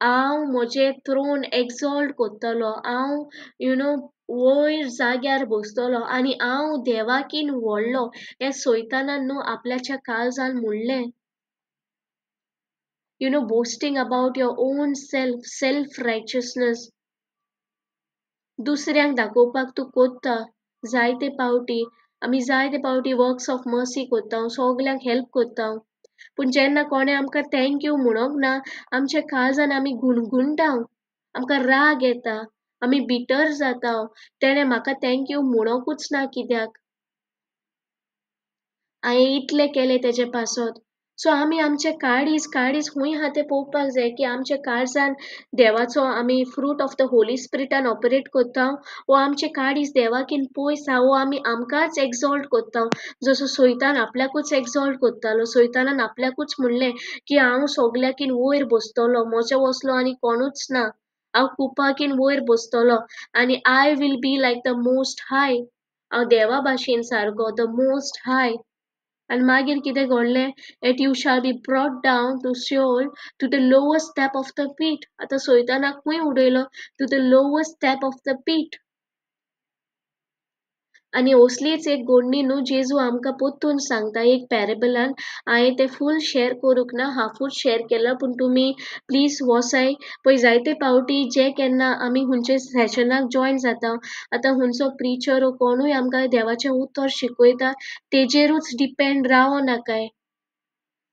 हांव म्हजें throne exalt कोत्तलो, हांव you know वयर जाग्यार बसतलो आनी हांव देवाकीन व्हडलो. हें सोयतानान न्हू आपल्याच्या काळजान म्हणलें. You know, boasting about your own self, self righteousness. दुसऱ्यांक दाखोवपाक तूं कोत्ता. जायते पावटी आमी जायते पावटी वर्क्स ऑफ मर्सी कोत्ता, सगल्यांक हेल्प कोत्ता, पूण जेन्ना कोणें आमकां thank you म्हणोंक ना, आमच्या काळजान आमी गुणगुणटा, आमकां राग येता, आमी बिटर जाता, तेणें म्हाका thank you म्हणोंकूच ना कित्याक, हांवें इतलें केलें तेजे पासत. सो आमी आमचे काळीज काळीज खूंय आहा तें पळोवपाक जाय की आमच्या काळजान देवाचो आमी फ्रूट ऑफ the Holi स्पिरिटान ऑपरेट कोत्ता वो आमचें काळीज देवाकीन पयस आहा वो आमी आमकांच एक्सॉल्ट कोत्ता. जसो सोयतान आपल्याकूच एक्सॉल्ट कोत्तालो, सोयतानान आपल्याकूच म्हणलें की हांव सोगल्याकीन वयर बसतलो, म्हजे वसलो आनी कोणूच ना, हांव कुपाकीन वयर बसतलो आनी I will be like the most high, हांव देवा भाशेन सारको, the most हाय. आनी मागीर कितें घडलें, yet you shall be brought down to Sheol, to the lowest step of the pit. आतां सोयतानाक खंय उडयलो, to the lowest step of the pit. आनी असलीच एक गोडणी न्हू जेजू आमकां परतून सांगता एक पॅरेबलान. हांवें तें फूल शेअर करूंक ना, हाफूच शेअर केलां, पूण तुमी प्लीज वसाय पळय. जायते पावटी जे केन्ना आमी खंयच्या सेशनाक जॉयन जाता, आतां खंयचो प्रिचर वो कोणूय आमकां देवाचें उतर शिकयता तेजेरूच डिपेंड रावो नाकाय,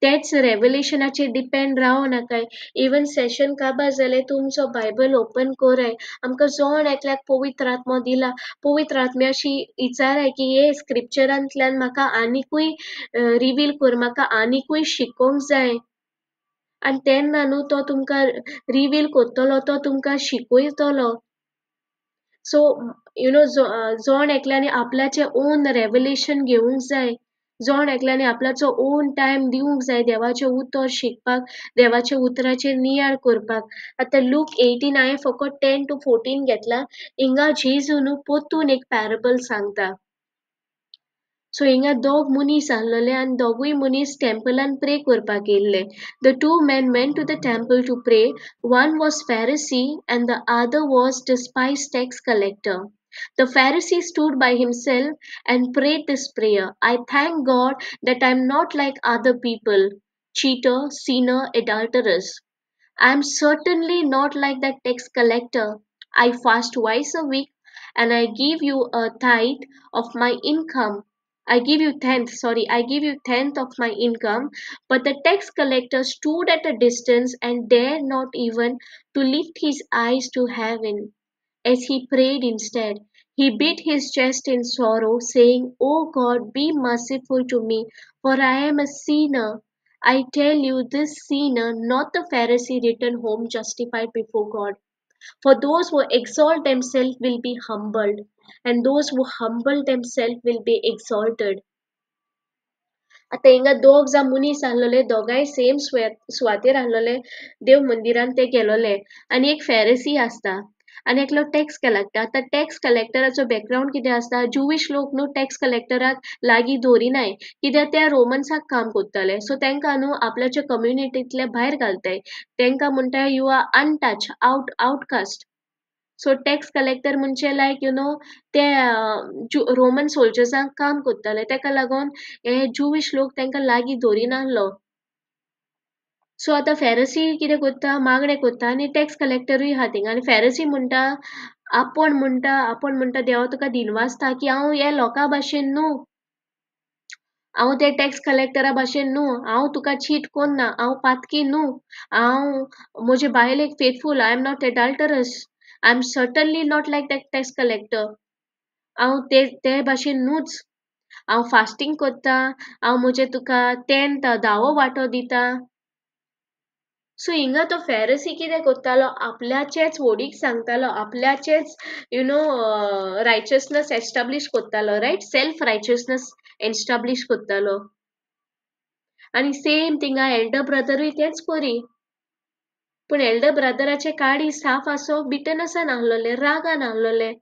तेच रेवलेशनाचेर डिपेंड रावो नाकाय. इवन सेशन काबार जालें तुमचो बायबल ओपन कराय, आमकां जण एकल्याक पवित्र आत्मो दिला, पवित्र आत्म्याशी विचाराय की हे स्क्रिप्चरांतल्यान म्हाका आनिकूय रिवील कर, म्हाका आनिकूय शिकोवंक जाय. आनी तेन्ना न्हू तो तुमकां रिवील करतलो, तो तुमकां शिकयतलो. सो you know जण एकल्यानी आपल्याचें ओन रेवलेशन घेवंक जाय, जण एकल्यानी आपल्याचो ओन टायम दिवंक जाय देवाचें उतर शिकपाक, देवाच्या उतराचेर नियाळ करपाक. आतां लूक 18 हांवें फकत 10 to 14 घेतला. हिंगा जेजू न्हू परतून एक पॅरेबल सांगता. सो हिंगा दोग मनीस आसलेले आनी दोगूय मनीस टेम्पलान प्रे करपाक येयल्ले. The two men went to the temple to pray. One was Pharisee and the other was despised tax collector. The Pharisee stood by himself and prayed this prayer, I thank God that I am not like other people, cheater, sinner, adulterers. I am certainly not like that tax collector. I fast twice a week and I give you a tithe of my income. I give you tenth, sorry, I give you tenth of my income. But the tax collector stood at a distance and dared not even to lift his eyes to heaven. As he prayed instead, he beat his chest in sorrow, saying, O God, be merciful to me, for I am a sinner. I tell you, this sinner, not the Pharisee, returned home justified before God. For those who exalt themselves will be humbled, and those who humble themselves will be exalted. आतां हिंगा दोग जाण मनीस आहलोले, दोगांय same सुवातेर आहलोले, देव मंदिरान ते गेलोले आनी एक फेरेसी आसता आनी एकलो टॅक्स कलेक्टर. आतां टॅक्स कलेक्टराचो बॅकग्रावंड कितें आसता, ज्युविश लोक न्हू टॅक्स कलेक्टराक लागीं दवरिनाय, कित्याक ते रोमन्साक काम करताले. सो तांकां न्हू आपल्याच्या कम्युनिटींतले भायर घालताय, तांकां म्हणटाय you are untouch, outcast. So tax collector म्हणजे लायक you know ते रोमन सोल्जर्सांक काम करताले, ताका लागून हे ज्युविश लोक तांकां लागीं दवरिनासलो. सो आतां फेरसी कितें करता, मागणें करता आनी टॅक्स कलेक्टरूय आहा थिंगा. आनी फेरसी म्हणटा, आपूण म्हणटा देवा तुका दिनवासता की हांव हे लोकां भाशेन न्हू, हांव ते टॅक्स कलेक्टरा भाशेन न्हू, हांव तुका चीट कोन्ना, हांव पातकी न्हू, हांव म्हजे बायलेक faithful, I am not adulterous, I am certainly not like that tax collector, हांव ते भाशेन न्हूच, हांव फास्टींग करता, हांव म्हजे तुका टेंथ धावो वांटो दिता. सो हिंगा तो फेरसी कितें करतालो, आपल्याचेच व्होडीक सांगतालो, आपल्याचेच you know righteousness establish करतालो, रायट, सेल्फ रायचसनेस एस्टाब्लीश करतालो. आनी सेम थिंगा एल्डर ब्रदरूय तेंच करी, पूण एल्डर ब्रदराचे काडी साफ आसो, बिटनसान आहलोले, रागान आहलोले,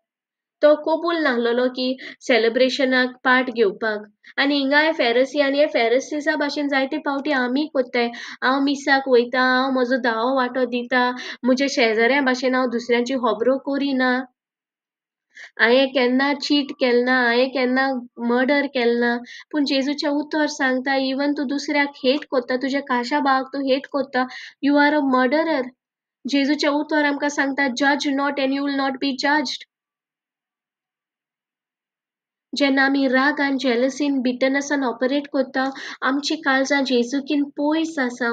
तो कबूल नाहलोलो की सेलिब्रेशनाक पार्ट घेवपाक. आनी हिंगा हे फेरसी आनी हे फेरसीसा भाशेन जायते फावटी आमी कोत्ताय, हांव मिसाक वयता, हांव म्हजो धावो वांटो दिता, म्हज्या शेजाऱ्यां भाशेन हांव दुसऱ्यांची खबरो करिना, हांवें केन्ना चीट केलना, हांवें केन्ना मर्डर केलना. पूण जेजूचें उतर सांगता, इवन तूं दुसऱ्याक हेट कोत्ता, तुज्या काशा भावाक तूं हेट कोत्ता, you are a murderer. जेजूचें उतर आमकां सांगता, जज not and you will not be judged. जेन्ना आमी रागान, जेलसीन, बिटनसान ऑपरेट करता, आमची काळजां जेजूकीन पयस आसा,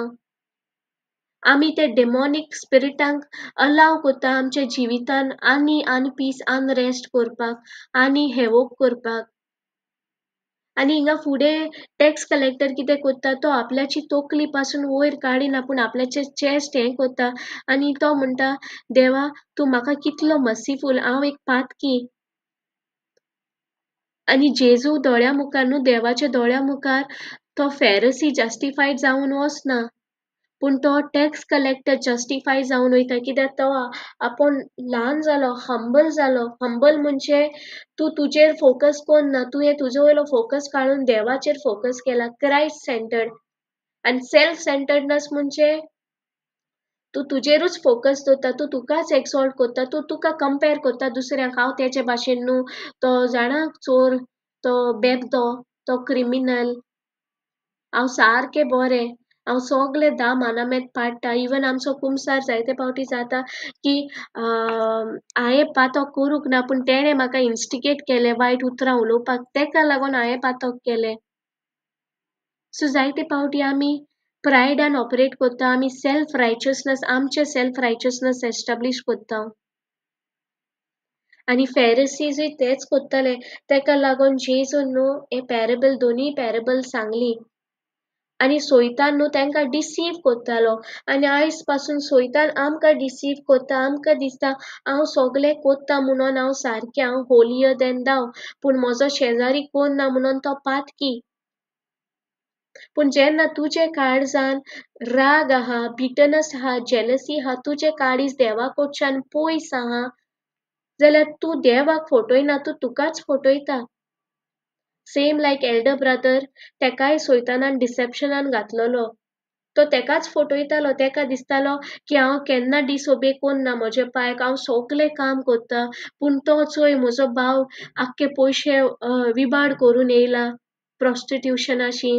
आमी ते डेमोनीक स्पिरिटांक अलाव करता आमच्या जिवितान आनी अनपीस, अनरेस्ट करपाक आनी हेवोक करपाक. आनी हिंगा फुडें टॅक्स कलेक्टर कितें करता, तो आपल्याची तकली पासून वयर काडिना, पूण आपल्याचे चेस्ट हें करता आनी तो म्हणटा, देवा तूं म्हाका कितलो मर्सीफूल, हांव एक पातकी. आनी जेजू दोळ्या मुखार न्हू, देवाच्या दोळ्या मुखार तो फेरसी जस्टिफायड जावन वचना, पूण तो टॅक्स कलेक्टर जस्टिफाय जावन वयता, कित्याक तो आपूण ल्हान जालो, हंबल जालो. हंबल म्हणजे तूं तुजेर फोकस करना, तुवें तुजे वयलो फोकस काडून देवाचेर फोकस केला, क्रायस्ट सेंटर्ड. आनी सेल्फ सेंटर्डनस म्हणजे तूं तुजेरूच फोकस दवरता, तूं तुकाच एक्सॉल्ट करता, तूं तुका कंपेर करता दुसऱ्यांक, हांव तेचे भाशेन न्हू, तो जाणा चोर, तो बेबदो, तो क्रिमिनल, हांव सारकें बरें, हांव सगळे धा मानामेत पाडटा. इवन आमचो कुमसार जायते फावटी जाता की हांवें पातक करूंक ना, पूण तेणें म्हाका इन्स्टिगेट केलें वायट उतरां उलोवपाक, तेका लागून हांवें पातक केलें. सो जायते फावटी आमी प्रायडान ऑपरेट करता, आमी सेल्फ रायचसनेस, आमचें सेल्फ रायचसनेस एस्टाब्लीश करता. आनी फेरसीजूय तेच करताले, तेका लागून जेजून न्हू हे पॅरेबल, दोनूय पॅरेबल सांगली. आनी सोयतान न्हू तांकां डिसीव करतालो, आनी आयज पासून सोयतान आमकां डिसीव करता, आमकां दिसता हांव सगलें करता म्हणून हांव सारकें, हांव होलियर देन दाव, पूण म्हजो शेजारी कोण ना म्हणून तो पातकी. पूण जेन्ना तुजे काळजान राग आहा, बिटनस आहा, जेलसी आहा, तुजें काळीज देवा कडच्यान पयस आहा, जाल्यार तूं देवाक फटयना, तूं तुकाच फटयता. सेम लायक एल्डर ब्रदर, तेकाय सोयतानान डिसेप्शनान घातलेलो, तो तेकाच फटयतालो, तेका दिसतालो की हांव केन्ना डिसोबे कोन्ना म्हज्या पायक, हांव सगलें काम करता, पूण तो चोय म्हजो भाव आख्खे पयशे विबाड करून येयला प्रोस्टिट्युशनाशी.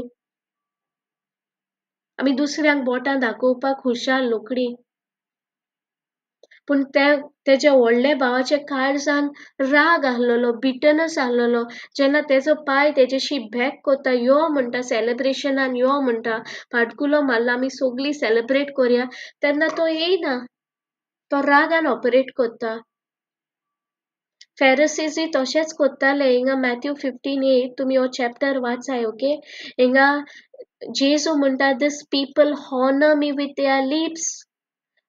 आमी दुसऱ्यांक बोटां दाखोवपाक हुशार लोकडी, पूण तेज्या व्हडल्या भावाच्या काळजान राग आहलोलो, बिटनस आहलोलो. जेन्ना तेजो पाय तेजेशी बॅक करता, यो म्हणटा सेलिब्रेशनान, यो म्हणटा पाटकुलो मारला, आमी सगळीं सेलिब्रेट करया, तेन्ना तो येयना, तो रागान ऑपरेट करता. फेरसीजूय तशेंच करताले. हिंगा मॅथ्यू 15:8 तुमी हो चॅप्टर वाचाय, ओके. हिंगा जेजू म्हणटा, this people honour me with their lips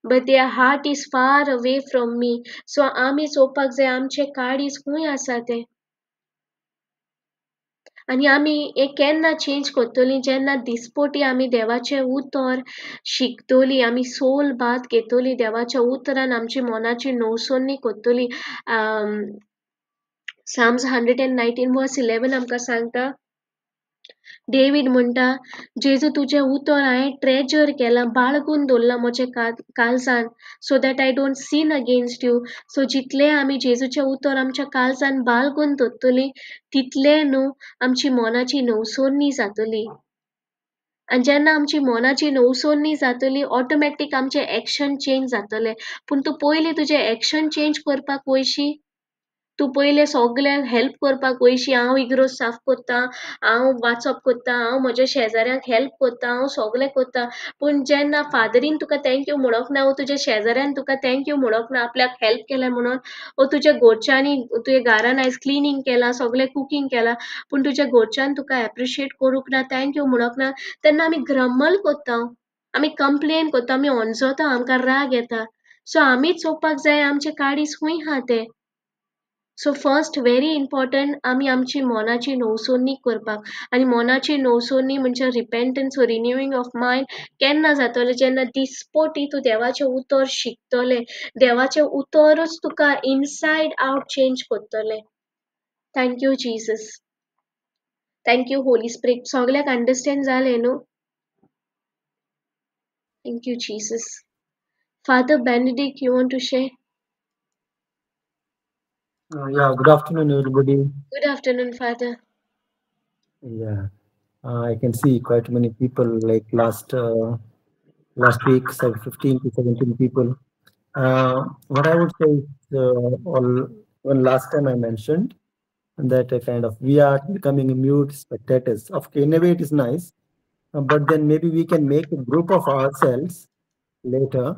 but their heart is far away from me. So आमी चोवपाक जाय आमचे काळीज खूंय आसा तें. आनी आमी हें केन्ना चेंज करतलीं? जेन्ना दिसपोटी आमी देवाचें उतर शिकतलीं, आमी सोल बात घेतली, देवाच्या उतरान आमची मनाची नवसोनी करतली. Psalms 119 verse 11 आमकां सांगता, डेवीड म्हणटा, जेजू तुजें उतर हांवें ट्रेजर केलां, बाळगून दवरलां म्हज्या काळजान, so that I don't sin against you. So जितलें आमी जेजूचें उतर आमच्या काळजान बाळगून दवरतलीं तितलें न्हू आमची मनाची नवसोनी जातली. आनी जेन्ना आमची मनाची नवसोनी जातली ऑटोमॅटीक आमचें एक्शन चेंज जातलें. पूण तूं पयलीं तुजें एक्शन चेंज करपाक वयशी, तूं पयलें सगळ्यांक हेल्प करपाक वयशी, हांव इग्रोज साफ करतां, हांव वाचप करतां, हांव म्हज्या शेजाऱ्यांक हेल्प करतां, हांव सगळें करतां. पूण जेन्ना फादरीन तुका thank you म्हणोंक ना, वो तुज्या शेजाऱ्यान तुका thank you म्हणोंक ना आपल्याक हेल्प केलें म्हणून, वो तुज्या घरच्यांनी तुज्या घरान आयज क्लिनींग केलां, सगळें कुकींग केलां, पूण तुज्या घरच्यान तुका एप्रिशिएट करूंक ना, thank you म्हणोंक ना, तेन्ना आमी ग्रम्बल करता, आमी कंप्लेन करता, आमी अनजता, आमकां राग येता. सो आमीच चोवपाक जाय आमचें काळीज खंय आहा तें. सो फर्स्ट व्हेरी इम्पॉर्टंट आमी आमची मनाची नवसोनी करपाक. आनी मनाची नवसोनी म्हणजे रिपेंटन्स, रिन्यूइंग ऑफ मायंड केन्ना जातलें? जेन्ना दिसपोटी तूं देवाचें उतर शिकतलें, देवाचें उतरूच तुका इनसायड आवट चेंज करतलें. Thank you Jesus, thank you Holy Spirit. सगळ्याक अंडरस्टँड जालें न्हू? Thank you Jesus. Father Benedict, you want to share? Yeah, good afternoon, everybody. Good afternoon, Father. Yeah, I can see quite many people, like last week, so 15 to 17 people. What I would say is, when last time I mentioned that kind of we are becoming mute spectators. Okay, in a way it is nice, but then maybe we can make a group of ourselves later.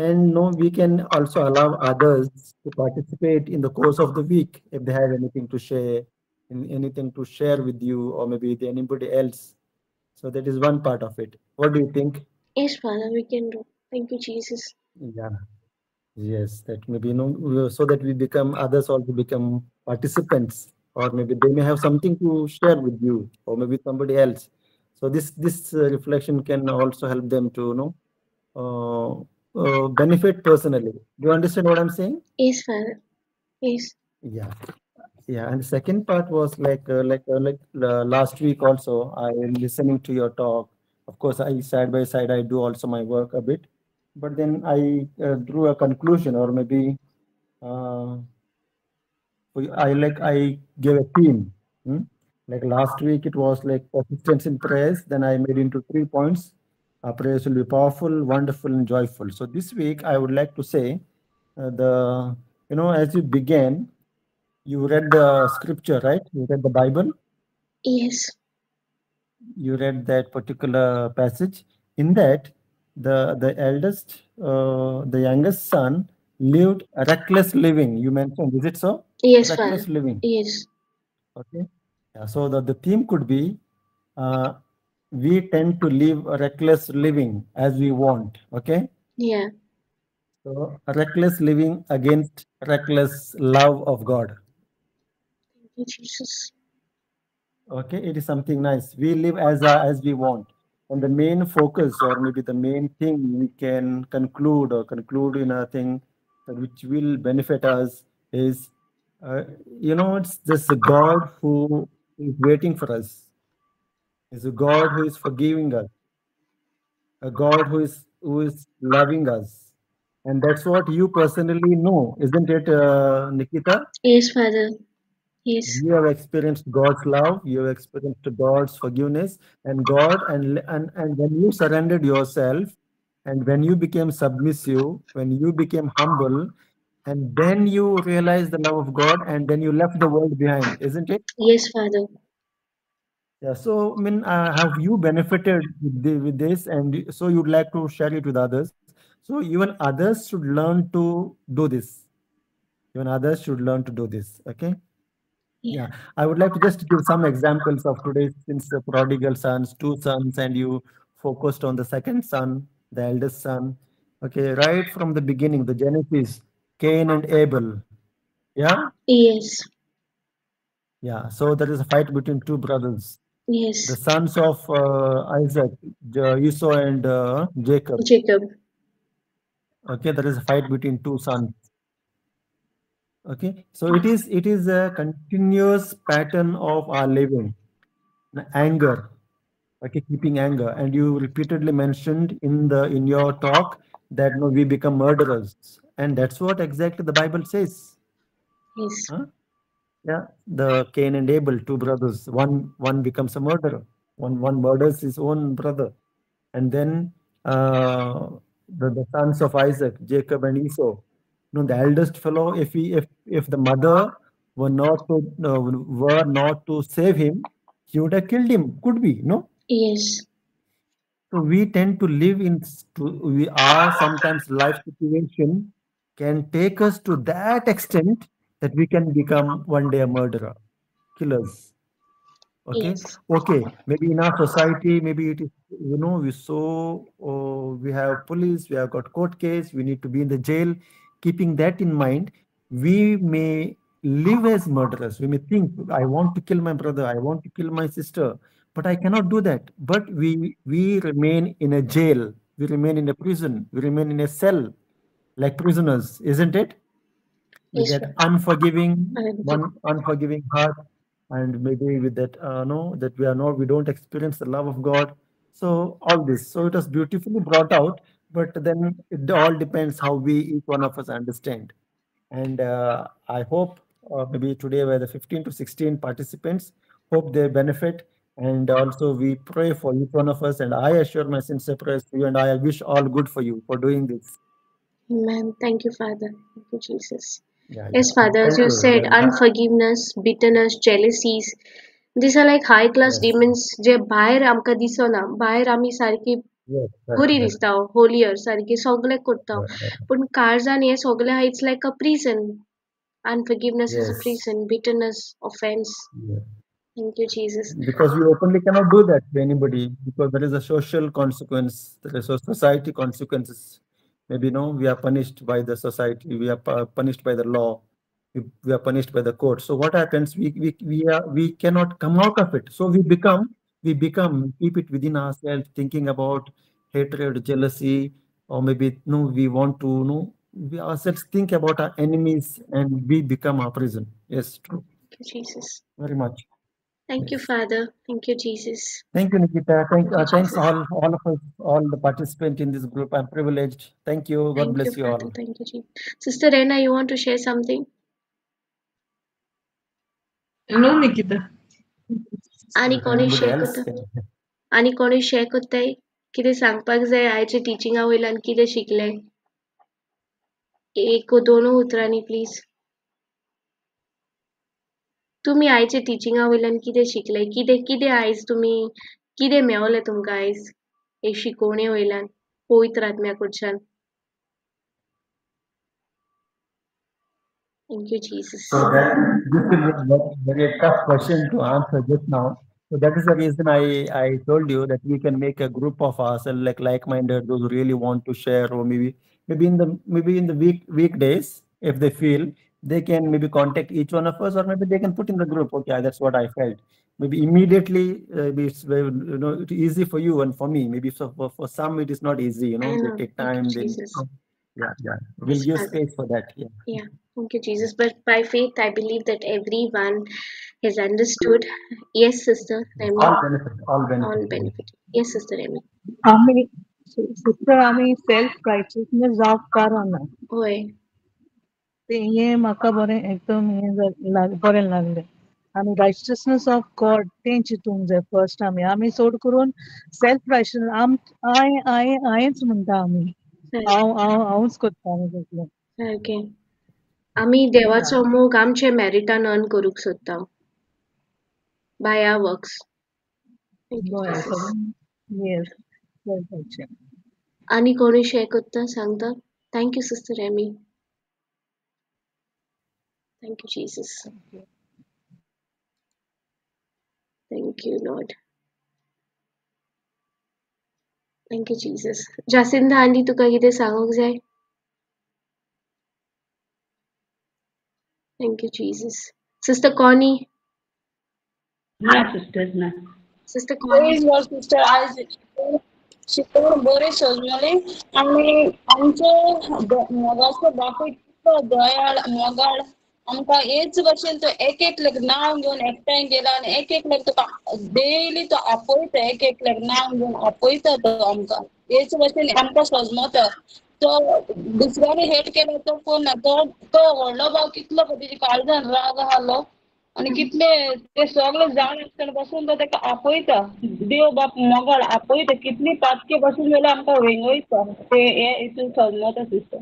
And no, we can also allow others to participate in the course of the week if they have anything to share, anything to share with you, or maybe with anybody else. So that is one part of it. What do you think? Yes, Father, we can do. Thank you, Jesus. Yeah. Yes, that maybe, you know, so that we become, others also become participants, or maybe they may have something to share with you, or maybe somebody else. So this reflection can also help them to, you know, benefit personally. Do you understand what I'm saying? Yes, Father. Yes. Yeah, yeah. And the second part was like last week also, I listening to your talk. Of course, I side by side I do also my work a bit, but then I drew a conclusion, or maybe I gave a theme. Like last week it was like persistence in prayers. Then I made into 3 points. Our prayers will be powerful, wonderful, and joyful. So this week, I would like to say, as you began, you read the scripture, right? You read the Bible? Yes. You read that particular passage. In that, the eldest, the youngest son lived a reckless living. You mentioned, is it so? Yes, reckless Father. Living. Yes. Okay. Yeah, so the theme could be, we tend to live a reckless living as we want. Okay. Yeah. So reckless living against reckless love of God. Thank you, Jesus. Okay, it is something nice. We live as we want. And the main focus, or maybe the main thing we can conclude in a thing that which will benefit us is, it's this God who is waiting for us. Is a God who is forgiving us, a God who is loving us, and that's what you personally know, isn't it, Nikita? Yes, Father. Yes. You have experienced God's love. You have experienced God's forgiveness, and God, and when you surrendered yourself, and when you became submissive, when you became humble, and then you realized the love of God, and then you left the world behind, isn't it? Yes, Father. Yeah, so I mean, have you benefited with this, and so you'd like to share it with others? So even others should learn to do this. Even others should learn to do this. Okay. Yeah, I would like to just give some examples of today, since the prodigal sons, 2 sons, and you focused on the second son, the eldest son. Okay, right from the beginning, the Genesis, Cain and Abel. Yeah. Yes. Yeah, so there is a fight between two brothers. Yes. The sons of Isaac, Esau and Jacob. Jacob. Okay, there is a fight between two sons. Okay, so it is a continuous pattern of our living. Anger, okay, keeping anger, and you repeatedly mentioned in your talk that no, we become murderers, and that's what exactly the Bible says. Yes. Huh? Yeah, the Cain and Abel, two brothers. One becomes a murderer. One murders his own brother, and then the sons of Isaac, Jacob and Esau. No, the eldest fellow, if the mother were not to save him, he would have killed him. Could be, no? Yes. So we tend to live in. We are sometimes life situation can take us to that extent that we can become one day a murderer, killers. Okay, Yes. Okay. Maybe in our society, maybe it is, you know, we so we have police, we have got court case, we need to be in the jail. Keeping that in mind, we may live as murderers. We may think, I want to kill my brother, I want to kill my sister, but I cannot do that. But we remain in a jail, we remain in a prison, we remain in a cell, like prisoners, isn't it? With Yes, that unforgiving, Unforgiving. one unforgiving heart, and maybe with that no, that we are not, we don't experience the love of God. So all this, so it was beautifully brought out, but then it all depends how we, each one of us, understand. And I hope maybe today were the 15 to 16 participants, hope they benefit. And also we pray for each one of us, and I assure my sincere prayers to you, and I wish all good for you for doing this. Amen. Thank you, Father. Thank you, Jesus. Yeah, Yes, yeah. Father, as Thank you you. said, Yeah. unforgiveness, bitterness, jealousies, these are like high class Yes. demons जे भायर आमकां दिसना. भायर आमी सारकी Yes, right, बरी right. दिसता, holier सारकी सगळें करता, Right, right. पूण काळजान हें सगळें आहा. It's like a prison. Unforgiveness is a Yes. prison, bitterness, offense. Yeah. Thank you, Jesus. Because we openly cannot do that to anybody, because there is a social consequence, there is a society consequences. Maybe no, we are punished by the society, we are punished by the law, we are punished by the court. So what happens? We cannot come out of it. So we become keep it within ourselves, thinking about hatred, jealousy, or maybe no, we want to no, we ourselves think about our enemies, and we become our prison. Yes, true. Thank you, Jesus. Very much. Thank you, Yes. Father. Thank you, Jesus. Thank you, Nikita. Thank you, Thanks Jesus. all of us, all the participants in this group. I'm privileged. Thank you. God Thank you, bless you Father. all. Thank you, Jesus. Sister Rena, you want to share something? No, Nikita. आनी कोणी Anybody share else करता? can- आनी कोणी share करताय? कितें सांगपाक जाय आयच्या टिचिंगा वयल्यान कितें शिकले? एक दोन उतरांनी प्लीज. तुमी आयच्या टिचिंगा वयल्यान कितें शिकले? कितें कितें आयज तुमी कितें मेवलें तुमकां आयज हे शिकोवणे वयल्यान पवित्र आत्म्या कडच्यान? Thank you, Jesus. So that this will be a very, very tough question to answer just now. So that is the reason I told you that we can make a group of ourselves, like like-minded, those who really want to share, or maybe in the weekdays, if they feel they can maybe contact each one of us, or maybe they can put in the group. Okay, that's what I felt. Maybe immediately, it's very, you know, it's easy for you and for me. Maybe for some it is not easy. You know, I they know. take Thank you, time. They Jesus. yeah. We'll Yes, give Father. space for that. Yeah. Yeah. Thank you, Jesus. But by faith, I believe that everyone has understood. Yes, Sister Remy. All benefit. All benefit. All benefit. Yes, Sister Remy. आमी sister आमी self रायचियसनेस जावंक कारना. होय. तें हें म्हाका बरें एकदम हें बरें लागलें. आमी रायचियसनेस ऑफ गॉड तें चिंतूंक जाय फर्स्ट. आमी आमी चड करून सेल्फ रायचियस आम हांवें हांवें हांवेंच म्हणटा आमी हांव हांव हांवूच करता सगळें. सारकें. आमी देवाचो मोग आमचे मॅरिटान अर्न करूंक सोदता बाय our works. Thank you, Jesus. Yes. आनी कोणूय शेअर करता सांगता? Thank you, Sister Remy. Thank you, Jesus. Thank you, Lord. Thank you, Jesus. Jacinda आनी तुका कितें सांगूंक जाय? Thank you, Jesus. Sister Connie. ना सिस्टर ना. Sister Connie. Praise Lord sister. आयज शिकवण बरी सजमली आनी आमचो मोगाचो बापूय कितलो दयाळ मोगाळ आमकां हेच भशेन तो एक एकल्याक नांव घेवन एकठांय गेला आनी एक एकल्याक तुका डेली तो आपयता, एक एकल्याक नांव घेवन आपयता तो आमकां. हेच भशेन आमकां सजमता. तो दुसऱ्यांनी हेट केला तो कोण ना, तो तो व्हडलो भाव कितलो तेजी काळजान राग आसलो आनी कितले ते सगळे जाण आसतना पासून तो तेका आपयता. देव बाप मोगाळ आपयता, कितली पातकी पासून जाल्यार आमकां वेंगयता. ते हे हितून सजमता sister.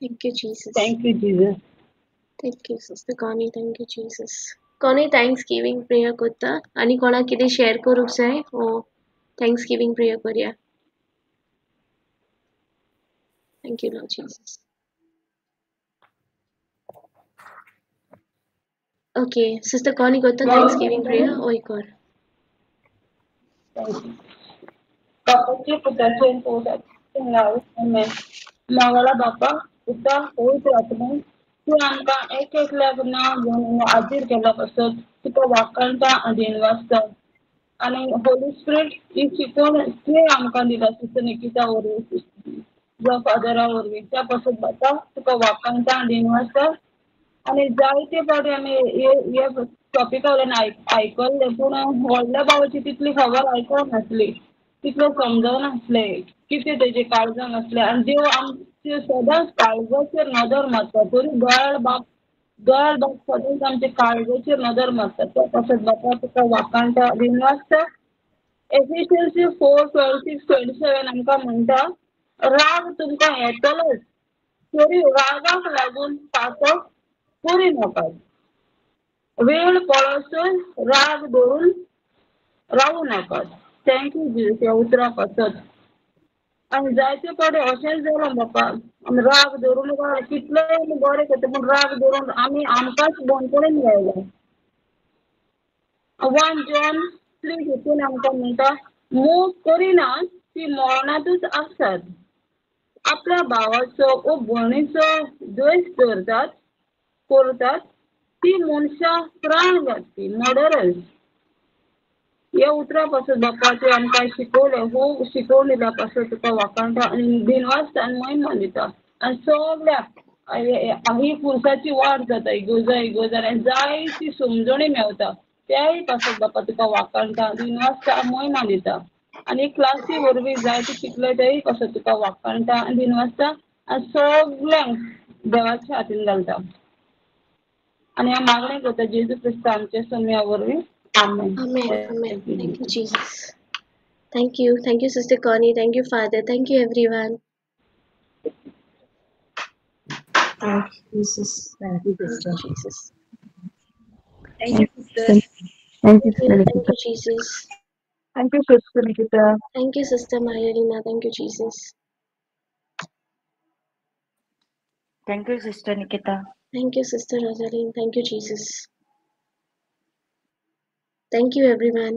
Thank you Jesus. Thank you Jesus. Thank you sister Connie. Thank you Jesus. Connie thanksgiving prayer करता आनी कोणाक कितें शेअर करूंक जाय ओ thanks giving prayer करया. Thank you Lord Jesus. Okay sister Connie करता thanks giving prayer ओय कर. बापाचे पुताचे पवित्र नांव आमेन. मोगाळा बापा पुता पवित्र आत्मा तूं आमकां एक एकल्याक नांव घेवन हाजीर केलो पासत तुका वाखाणता आनी दिनवासता. आनी होली स्पिरीट ही शिकवण तुवें आमकां दिला सिस्टर निकिता वरवीं जावं फादरा वरवीं, त्या पासत बापा तुका वाखाणता आनी दिनवासता. आनी जायते फावटी आमी हे टॉपिका वयल्यान आयकल्लें पूण व्हडल्या भावाची तितली खबर आयकोंक नासली, तितलें समजनासलें कितें तेजें काळजान आसलें. आनी देव आमचे सदांच काळजाचेर नदर मारता, तरी दयाळ बाप दयाळ बाप सदांच आमच्या काळजाचेर नदर मारता. त्या पासत बापा तुका वाखाणता दिनवासता. एफिशियन्सी 4:26-27 आमकां म्हणटा राग तुमकां येतलोच तरी रागाक लागून पातक करी नाकात, वेळ पळोसर राग धरून रावू नाकात. Thank you Jesus ह्या उतरां पासत. आनी जायते फावटी अशेंच जालां बापा, आमी राग धरून रावले कितलेय आमी बरें करता पूण राग धरून आमी आमकांच बंदखणीन घायला. 1 John 3:15 आमकां म्हणटा मोग करिना ती मरणांतूच आसात, आपल्या भावाचो वो भयणीचो द्वेश दवरतात करतात ती मनशां प्राण घालपी मर्डरर्स. ह्या उतरां पासून बापा तूं आमकां शिकवलें, हो शिकवण दिल्या पासून तुका वाखाणता आनी दिनवासता आनी महिमा दिता. आनी सगळ्याक ही पुरसाची वाड जाता इगोजा इगोजा आनी जायती समजणी मेवता त्याय पासून बापा तुका वाखाणता दिनवासता आनी महिमा दिता. आनी क्लासी वरवीं जायते शिकले तेय पासून तुका वाखाणता आनी दिनवासता आनी सगळ्यांक देवाच्या हातीन घालता. आनी हांव मागणें करता जेजू क्रिस्ता आमच्या सोम्या वरवीं. Amen. Amen. Amen. Thank you, Jesus. Thank you. Thank you, Sister Connie. Thank you, Father. Thank you, everyone. Thank you, Jesus. Thank you Thank sister. you, Jesus. Thank you, sister. Thank you, Sister Thank Nikita. you, Jesus. Thank you sister Nikita. Thank you, Sister Marielina. Thank you, Jesus. Thank you, Sister Nikita. Thank you, Sister Rosaline. Thank you, Jesus. Thank you, everyone.